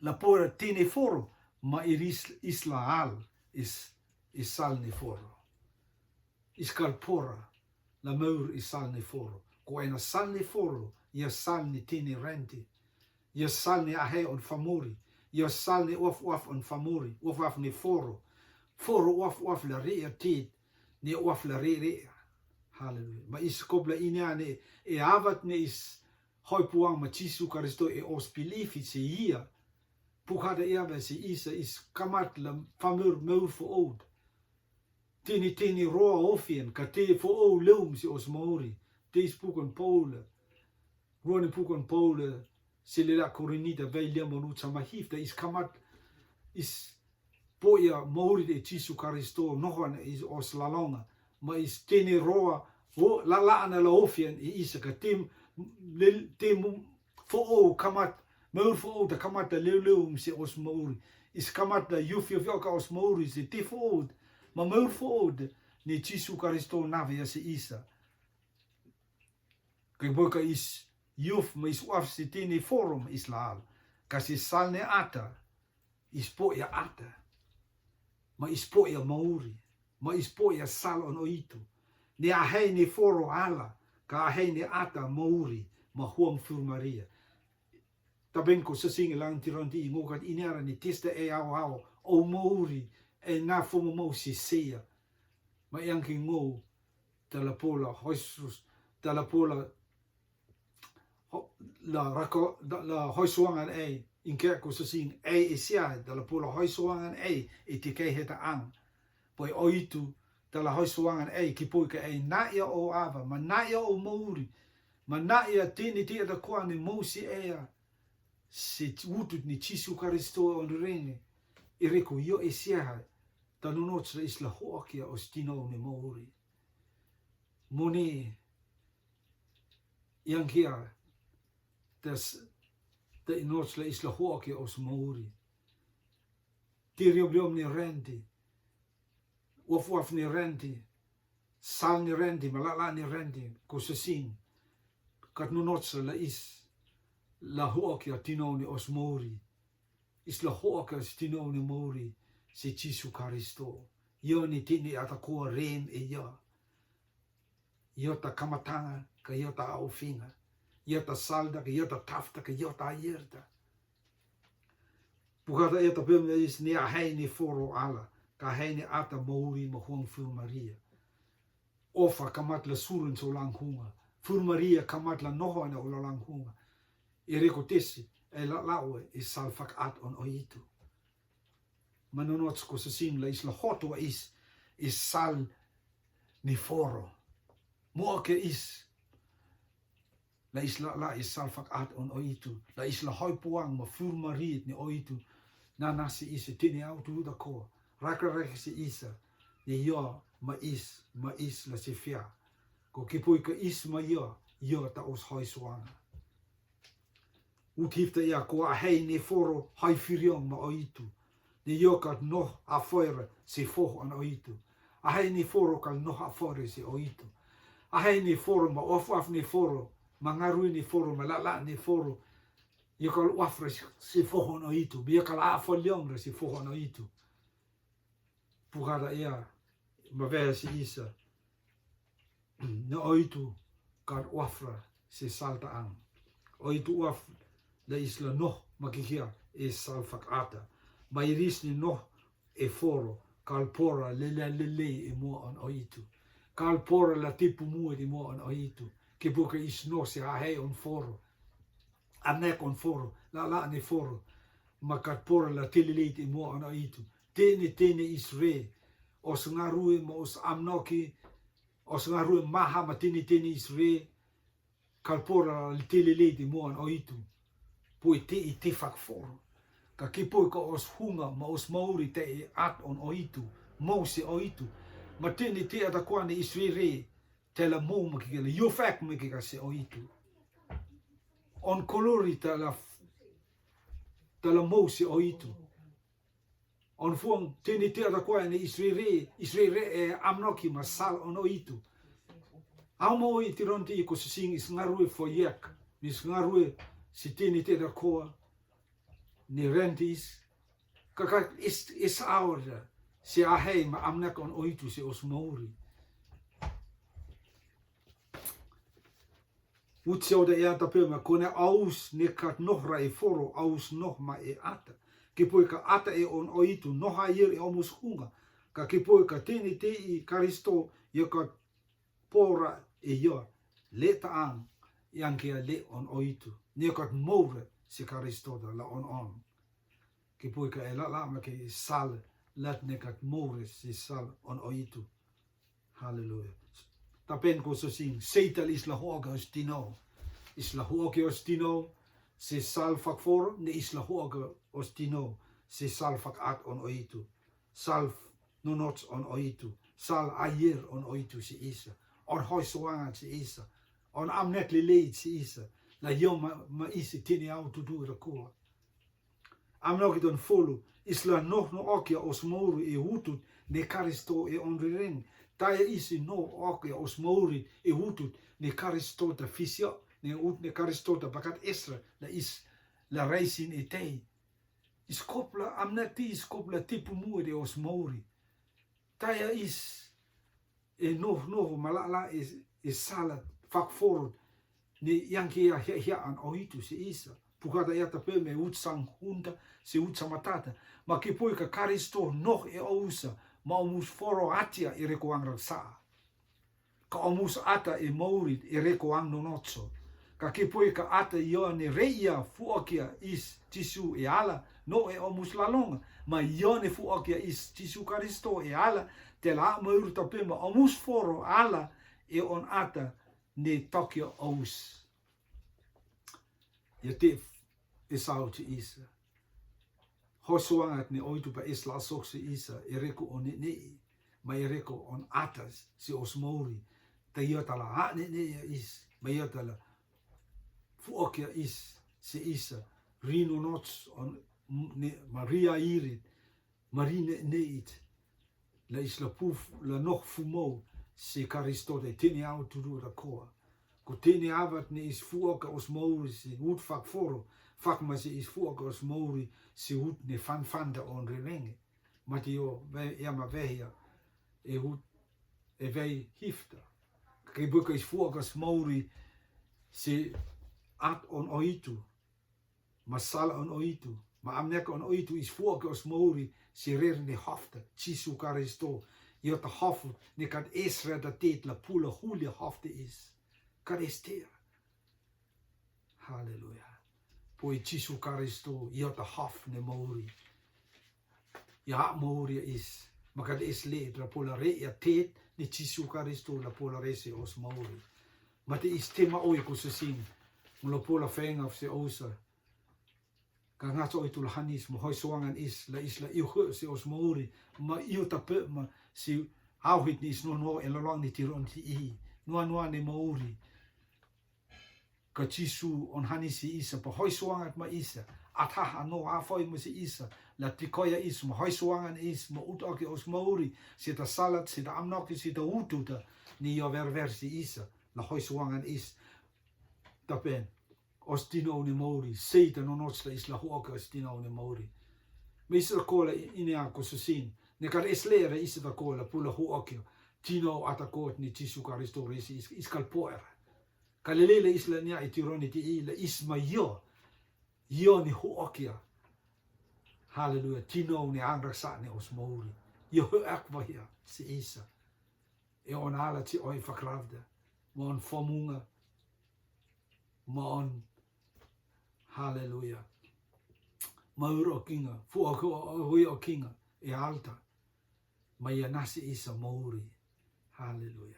la pora tini foro, ma iris isla al, is, is sal ne foro. Is kal pora, la maur is sal ne foro. Ko ena sal ne foro, ia sal ne tini renti. Ia sal ne ahei on famuri. Ia sal ne uaf uaf on famuri. Uaf uaf ne foro. Foro uaf uaf la re ia tit. Ne uaf la re re. Haleluya. Ma is kop la inia ne, e avat ne is hoi puang ma Jisu Karisto e os pilifi se ia. Pukada ia va se isa is kamat la famur maur fo oud. Tini tini roa ofian, ka te fo ou leum se os mauri. Te is pukon Paula. Rua ni pukon Paula, se lela Korinita, vei lia monu sama hifta, is kamat, is po ia mauri de Jisu Karisto, nohan is os lalonga. Ma is tini roa, o, la la ana la ofian, i isa ka tim, lel, tim, fo ou kamat, maur fo ou ta kamat ta leu leu mi se os mauri. Is kamat ta yuf yuf yoka os mauri se te fo ou, ma maur fo ou, ni Jisu Karisto nave ia se isa. Ke boka is yuf ma is uaf se tini foro ma is la al. Ka se sal ne ata, is po ia ata. Ma is po ia mauri. Ma is po ia sal on oitu. Ne ahei ne foro ala, ka ahei ne ata mauri, ma huang fur Maria. Taben ko sasing lang tiron ti i ngokat ini ara ni testa e au au, o mauri, e na fo mo mausi seia. Ma iang ki ngou, tala pola hoisus, tala pola ho-, la rako, la hoisuangan ei, inke ko susing ei e sia, tala pola hoisuangan ei, e tikei heta ang. Poi oitu, tala hoisuangan ei, ki poi ka ei, na ia o ava, ma na ia o mauri, ma na ia tini ti ata kuane mausi ea, se utut ni Jisu Karisto o nirenge, e reko io e sia hai, ta nonot la isla hoakia os tinou ni mauri. Moni, iang kia, tas, ta inot la isla hoakia os mauri. Ti riom riom ni renti, waf waf ni renti, sal ni renti, ma la la ni renti, ko susing, kat nonot la is, la hoakia tinou ni os mauri. Isla hoakia os tinou ni mauri, se Jisu Karisto. Io ni tini ata kua rem e io. Io ta kamatanga, ka io ta aufinga. Io ta salda, ka io ta tafta, ka io ta ayerta. Pukata io ta pem is ni ahei ni foro ala, ka ahei ni ata mauri ma huang fur Maria. Ofa kamat la surun so langhunga. Fur Maria kamat la noho ana o la langhunga. E reko tesi, e la lawe, e sal fakat on oitu. Ma nonot ko susing la isla hotu a is, e sal ni foro. Mo ke is, la isla la e sal fakat on oitu, la isla hoi puang ma fur marit ni oitu, na nasi isi tini au tu da ko, rakra rek si isa, ni io ma is, ma is la si fia, ko ki poi ka is ma io, io ta os hoi suanga. Uthifta ia ko ahei ni foro hai firiong ma oitu. Ni io ka noh a foira si foh an oitu. Ahei ni foro ka noh a foira si oitu. Ahei ni foro ma of of ni foro, ma ngarui ni foro, ma la la ni foro. Io ka wafra si foh an oitu. Bia ka la a foliong ra si foh an oitu. Pukada ia, ma veha si isa. Na oitu, kad wafra si salta ang. Oitu waf, la isla noh, ma kihia, e sal fakata. Ma iris ni noh, e foro, kal pora, lele lele, e mua on oitu. Kal pora, la tipu mua, e mua on oitu. Kipu ke is noh, si ahei on foro. Anek on foro, la la ni foro. Ma kad pora, la tililiti, e mua on oitu. Tene, tene Israel, os ngarue ma os amnoki, os ngarue maha ma tene tene Israel, kal pora la tele lei te moan oitu. Poi te i te fakforo. Ka ki poi ka os hunga ma os mauri te e at on oitu. Mou se oitu. Ma tene te ata kwane Israel re, te la mou ma ki ka la io fak ma ki ka se oitu. On kolori te la, te la mou se oitu. On fuang tene te ata kwane Israel re, Israel re e amnoki ma sal on oitu. Au ma oi tiron te i ko sising is ngarue foiek, mis ngarue si tene te ata koa, ni rentis, ka ka is, is aor da, si ahei ma amnek on oitu si os mauri. Utsio da e ata pe ma kone aus ne kat noh ra e foro, aus noh ma e ata. Ki poi ka ata e on oitu, noh aier e omus hunga. Ka ki poi ka tene te i Karisto, io ka pora e io, le ta ang, yang kia le on oitu. Ne kat moure si Karisto da la on on. Ki poi ka e la la ma ke sal, lat ne kat moure si sal on oitu. Haleluya. Tapen ko so sing, Seitan is la hoga os tinou. Is la hoga os tinou, si sal fakforo, ne is la hoga os tinou, si sal fakat on oitu. Sal f-, nonots on oitu. Sal aier on oitu si isa. On hoi soangan si isa. On amnek leleit si isa. La io ma, ma isi tini au tutu ra kua. Amnoki ton folo, is la noh no okia os mauri e utut ne Karisto e on rireng. Taia isi no okia os mauri e utut ne Karisto ta fisio, ne ut ne Karisto ta bakat esra, la is la raisin e tei. Is kopla, amnati is kopla tipu mua de os mauri. Taia is e noh noh ma la la e, e sala fakforo, ne yang kia hia hia an oitu si isa. pukata iata pe me ut sang hunta, se ut sa matata. Ma ke poi ka Karisito noh e ousa, ma omus foro atia e reko angra sa. Ka omus ata e mourit e reko ang nonotso. Ka ke poi ka ata io ne reia fuakia is Jisu e ala, no e omus lalonga, ma io ne fuakia is Jisu Karisito e ala, te la maurita pe ma omus foro ala e on ata ne tokia ous. Ia te e sau ti isa. Hosoanga ne oitu pa es la sok si isa, e reko on ne, ne, ma e reko on atas si os mouri. Ta io ta la a ne, ne, ia is, ma io ta la fuakia is, si isa, rino nots on, ne, ma ria irit, ma ri ne, ne it. La is la puf, la noh fu mou, si Karisito te tene au tudu la koa. Ko tene avat ne is fuaka os mouri si ut fak foro, fak ma si is fuaka os mouri si ut ne fan fanta on rerenge. Ma te io, ve, ia ma vehia, e ut, e vei hifta. Ke buka is fuaka os mouri si at on oitu. Ma sala on oitu, ma amneka on oitu is fuaka os mouri, si rer ne hofta, Jisu Karisito, io ta hofu, ne kad es reda tet la pula hulia hofta is. Kad es tera. Haleluia. Poi Jisu Karisito, io ta hof ne mouri. Ia mouri is. Ma kad es le, la pula re ia tet, ne Jisu Karisito, la pula re si os mouri. Ma te is te ma oi ko se sin, mo la pula fenga se osa. Ka ngat so oitu la hanis, ma hoi soangan is, la is la iu hu si os mouri, ma iu ta pe, ma si au hit ni is no no, e la long ni tiron ti i, noa noa ne mouri. Ka Jisu on hanis si isa, pa hoi soangan ma isa, at ha ha no a foi ma si isa, la tikoia is, ma hoi soangan is, ma ut oki os mouri, si ta salat, si ta amnoki, si ta utu ta, ni io ver ver si isa, la hoi soangan is. Ta pen. Os tinou ne mouri, sei ta nonots la is la huoka os tinou ne mouri. Ma is la kola i, ine a ko susin, ne kar es le era is ta kola, pula huoka, tinou ata kot ni Jisu Karisito resi is, is kal poera. Ka lele la is la nia i tironi ti i la is ma io, io ni huoka. Haleluia, tinou ne ang raksa ne os mouri. Io hu ak va hia, si isa. E on ala ti oi fakravda, ma on fomunga, ma on, haleluia. Ma ur o kinga, fu o, o, hui o kinga, e alta. Ma ia nasi isa mouri. Haleluia.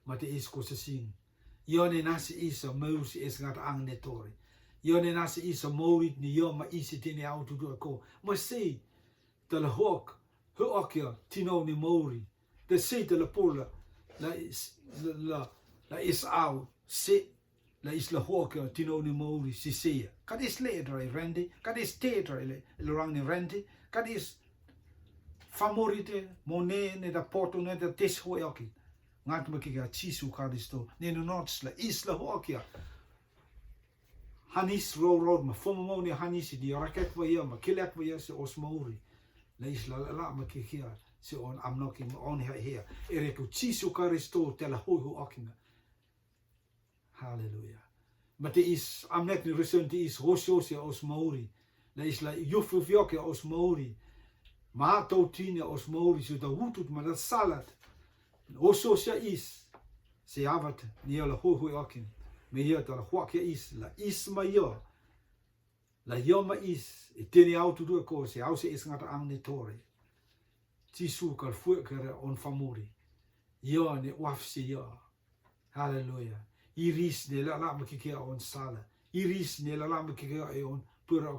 Ma te is ko sasing. Io ne nasi isa mouri si es ngata ang ne tori. Io ne nasi isa mouri ni io ma isi tini au tudu ako. Ma sei, ta la hok, hu okia, tinou ne mouri. Te sei ta la pola, la is, la, la, la is au, se, la is la hoka, tinou ne mouri, si seia. Kad is le dra i rende, kad is te dra i le, le rang ne rende, kad is famorite, mo ne, ne da poto, ne da tes ho oki. Ngat ma ki ka Jisu Karisto, ne no nots la is la hoka. Hanis ro ro ma fomo mo ne hanis di raket wa ia, ma kilek wa ia se os mouri. La is la la ma ki kia, se on amnoki ma on hea hea. Ere ku Jisu Karisto te la hoi ho akina. Haleluia. Ma te is, amnek ni reson te is, hosio se os mouri. La is la yuf yuf yoke os mouri. Ma tau tine os mouri, su ta hutut ma la salat. Hosio se is, se avat, ni la hoi hoi akin. Me ia ta la huak ia is, la is ma ia. La ia ma is, e tene au tudu e ko, se au se is ngata ang ne tore. Jisu kal fue kere on famuri. Ia ne waf se ia. Haleluia. Iris ne la la ma kikea on sala. Iris ne la la ma kikea e on pura,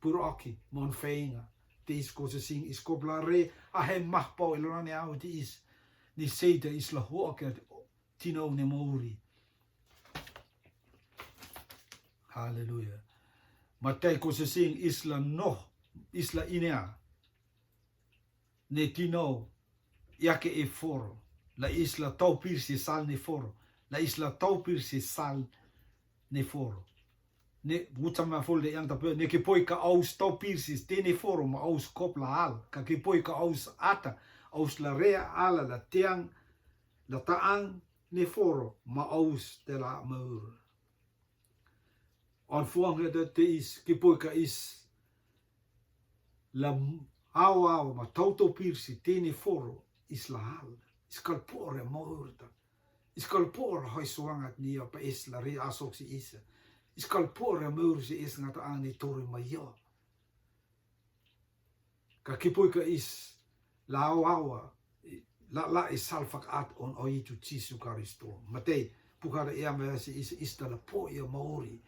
pura aki, mon feinga. Te is ko se sing is kopla re, a he mah pau e lona ne au te is. Ni seita is la ho ake tinou ne mouri. Haleluia. Matai ko se sing is la noh, is la inea. Ne tinou, ia ke e foro. La is la tau pir si sal ne foro. La is la tau pir si sal ne foro. Ne, buta ma fol de yang tape, ne ke poi ka aus tau pir si te ne foro, ma aus kop la al. Ka ke poi ka aus ata, aus la rea ala, la teang, la taang ne foro, ma aus te la maur. An fuang heda te is, ki poi ka is la m-, awa awa ma tautau pirsi, tene foro, is la hal, is kalpore maurta, is kalpore hoi suangat ni apa is la ri asok si isa, is kalpore maur si is ngata ani tori ma yo. Ka ki poi ka is la awa awa, la la is salfak at on oitu Jisu Karisto. Matei, pukara ia me si is, is ta la po ia mauri.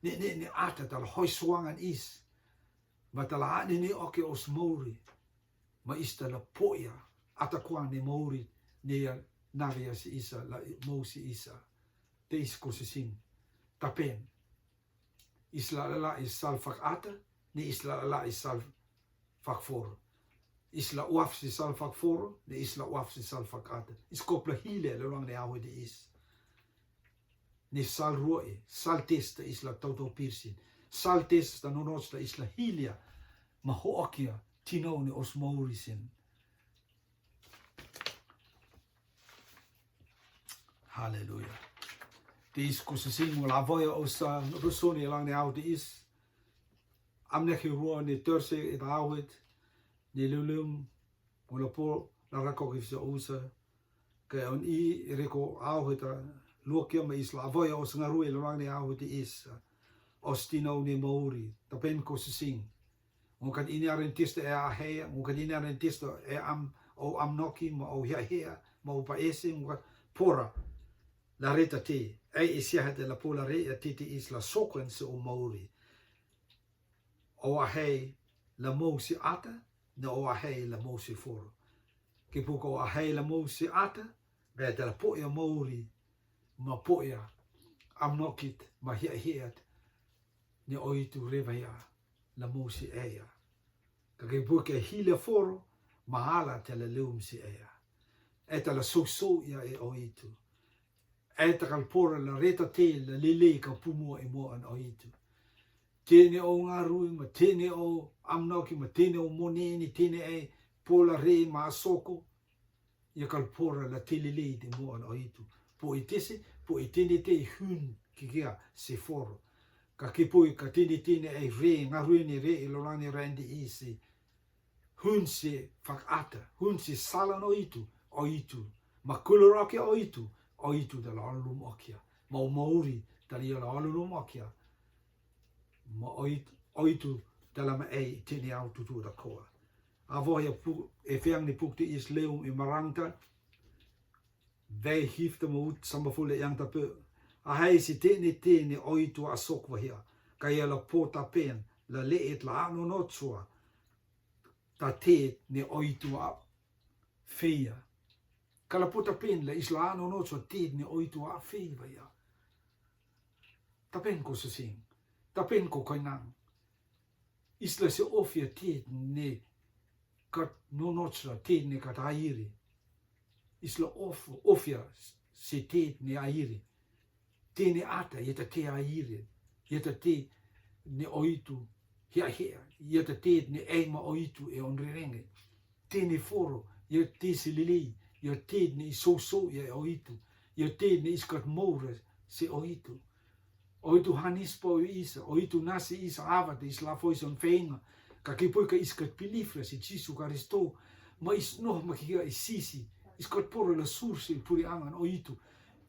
Ne, ne, ne ata ta la hoi suangan is. Ma ta la ani ne oke os mauri. Ma is ta la po ia. Ata kuan ne mauri. Ne ia navia si isa, la mau si isa. Te is ko sising. Tapen. Is la la is salfak ata, ne is la la is salfak foro. Is la uaf si salfak foro, ne is la uaf si salfak ata. Is kopla hile la luang ne awe de is. Ne sal ruoe, sal testa is la tautau pirsin. Sal testa nonosta is la hilia, ma ho akia, tinau ne os maurisin. Haleluya. Te is ko sising mo la voya os a rusoni lang ne au te is. Am ne ki ruo ne terse e ta awit. Ne lulum mo la po la rako ki fisa usa. Ka on i reko awit a luokia ma is la voya os ngarue lang ne awit te is. Os tinau ne mauri. Tapen ko sising. Ngukat ini a rentista e a hea, ngukat ini a rentista e am, o am noki, ma o hea hea, ma o pa ese, ngukat pora. La reta te, e isi a hete la pola re, e titi is la sokuen se o mauri. O a hei la mousi ata, na o a hei la mousi foro. Ki puka o a hei la mousi ata, be te la poia mauri, ma poia am nokit, ma hea heat, ne oitu reva ia la mousi eia. Ka ke pue ke hile foro, ma ala te la leum si eia. E ta la sousou ia e oitu. E ta kalpora la reta te la lelei ka pumua e moa an oitu. Tene o ngarui, ma tene o amnoki, ma tene o moneni, tene e pola re ma soko. Ia kalpora la te lelei te moa an oitu. Po e tese, po e tene te hun ki kia se foro. Ka ke po e ka tene tene e re, ngarui ni re, e lorani rendi isi. Hun se fakata, hun se sala no oitu, oitu. Ma kuluraki oitu, oitu da la lum okia. Ma o mauri, da la lum okia. Ma oitu, oitu da la ma ei, tene au tutu da koa. A voia pu, e feang ni pukti is leum i marangta, vei hifta ma ut samba fule yang ta pe. A hei si tene tene oitu a sok vahia. Ka ia la pota pen, la leet la ano no tsua. Ta te ne oitu a feia. Ka la pota pen la is la ano no tsua te ne oitu a fei vahia. Ta pen ko sesing. Ta pen ko koinang. Is la se ofia te ne kat no no tsua te ne kat airi. Is la of, ofia se te ne airi. Te ne ata, ia ta te airi. Ia ta te ne oitu, hea hea. Ia ta te ne ei ma oitu e onrerenge. Te ne foro, ia te se lelei. Ia te ne i sousou ia e oitu. Ia te ne is kat moura se oitu. Oitu hanis pau i isa, oitu nasi isa ava te is la foison feinga. Ka ke poi ka is kat pilifra se Jisu Karisto. Ma is noh ma kia i sisi. Is kat pora la sur se puri angan oitu.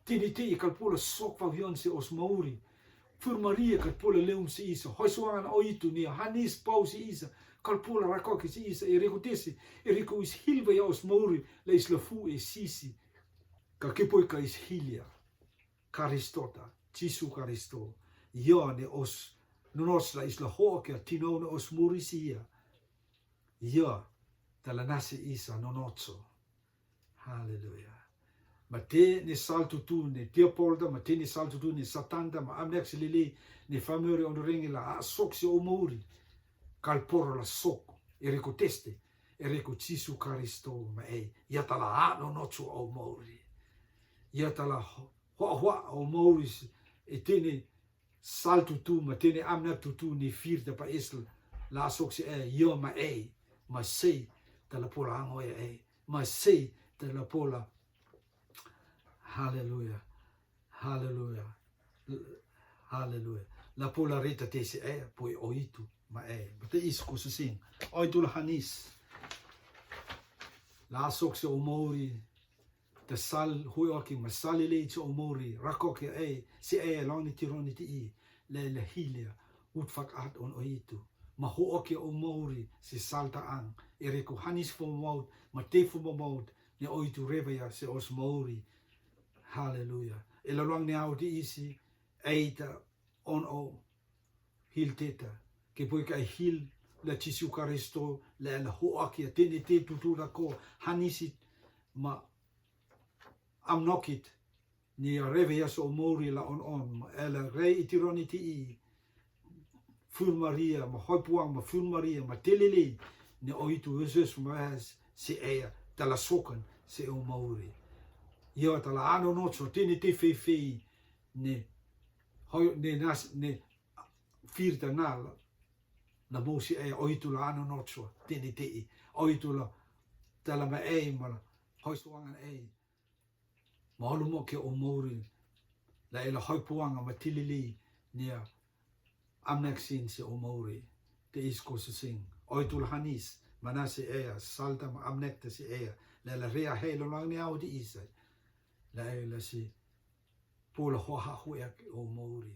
Tene te i kalpola sok favion se os mauri. Fur Maria kalpola leum se isa. Hoi suangan oitu ni hanis pau se isa. Kalpola rakoki se isa. E reko tese. E reko is hilva ia os mauri. La is la fu e sisi. Ka ke poi ka is hilia. Karistota, Jisu Karisto. Ia ne os, nonots la is la hokia, tinou ne os murisia. Ia, ta la nasi isa nonotso. Haleluya. Ma te ne saltu tu ne tiapolta, ma te ne saltu tu ne satanta, ma amnek silili, ne famori ondorengi la a sok si o mauri. Kalporo la sok, e reko teste, e reko Jisu Karisto ma ei. Ia ta la a nonotso o mauri. Ia ta la ho, hoa hoa o mauri si, e tene saltu tu, ma tene amna tu tu ni fir te pa isla. La sok si e, io ma ei, ma sei, te la pola ango e ei, ma sei, te la pola. Haleluya. Haleluya. Haleluya. la pula reta te se e, poi oitu ma e. Bata is ko se sing. Oitu la hanis. La sok se o mauri. Te sal hui oki ma sal le se o mauri. Rakoki e, se e long ni tironi ti i. Le le hilia. Ut fak at on oitu. Ma hu oki o mauri, se salta ang. E reko hanis fo maut, ma te fo maut. Ne oitu reva ia se os mauri. Haleluya. E la luang ne au ti isi. Eita on o hil teta. Ke poi ka hil la Jisu Karisto, la la ho aki a tene te tutu la ko hanisit ma amnokit. Ni a reve ia so mauri la on on, ma e la rei i tironi ti i. Fur Maria, ma hoi puang, ma fur Maria, ma telele. Ni oitu Jesus ma es se ea, tala sokan, se o mauri. Ia tala ano no so tene te fei fei, ne hoi, ne nas, ne firta na la, la mo se ea, oitu la ano no so, tene te i, oitu la, tala ma e, ma la, hoi suangan e. Ma holu mo ke o mauri. La e la hoi puanga ma tilili nia amnek sin se o mauri. Te is ko se sing. Oitu la hanis. Mana se ea. Salta ma amnek te se ea. La la rea he lo lang ni au di isa. La e la si. Pula ho ha hu e ke o mauri.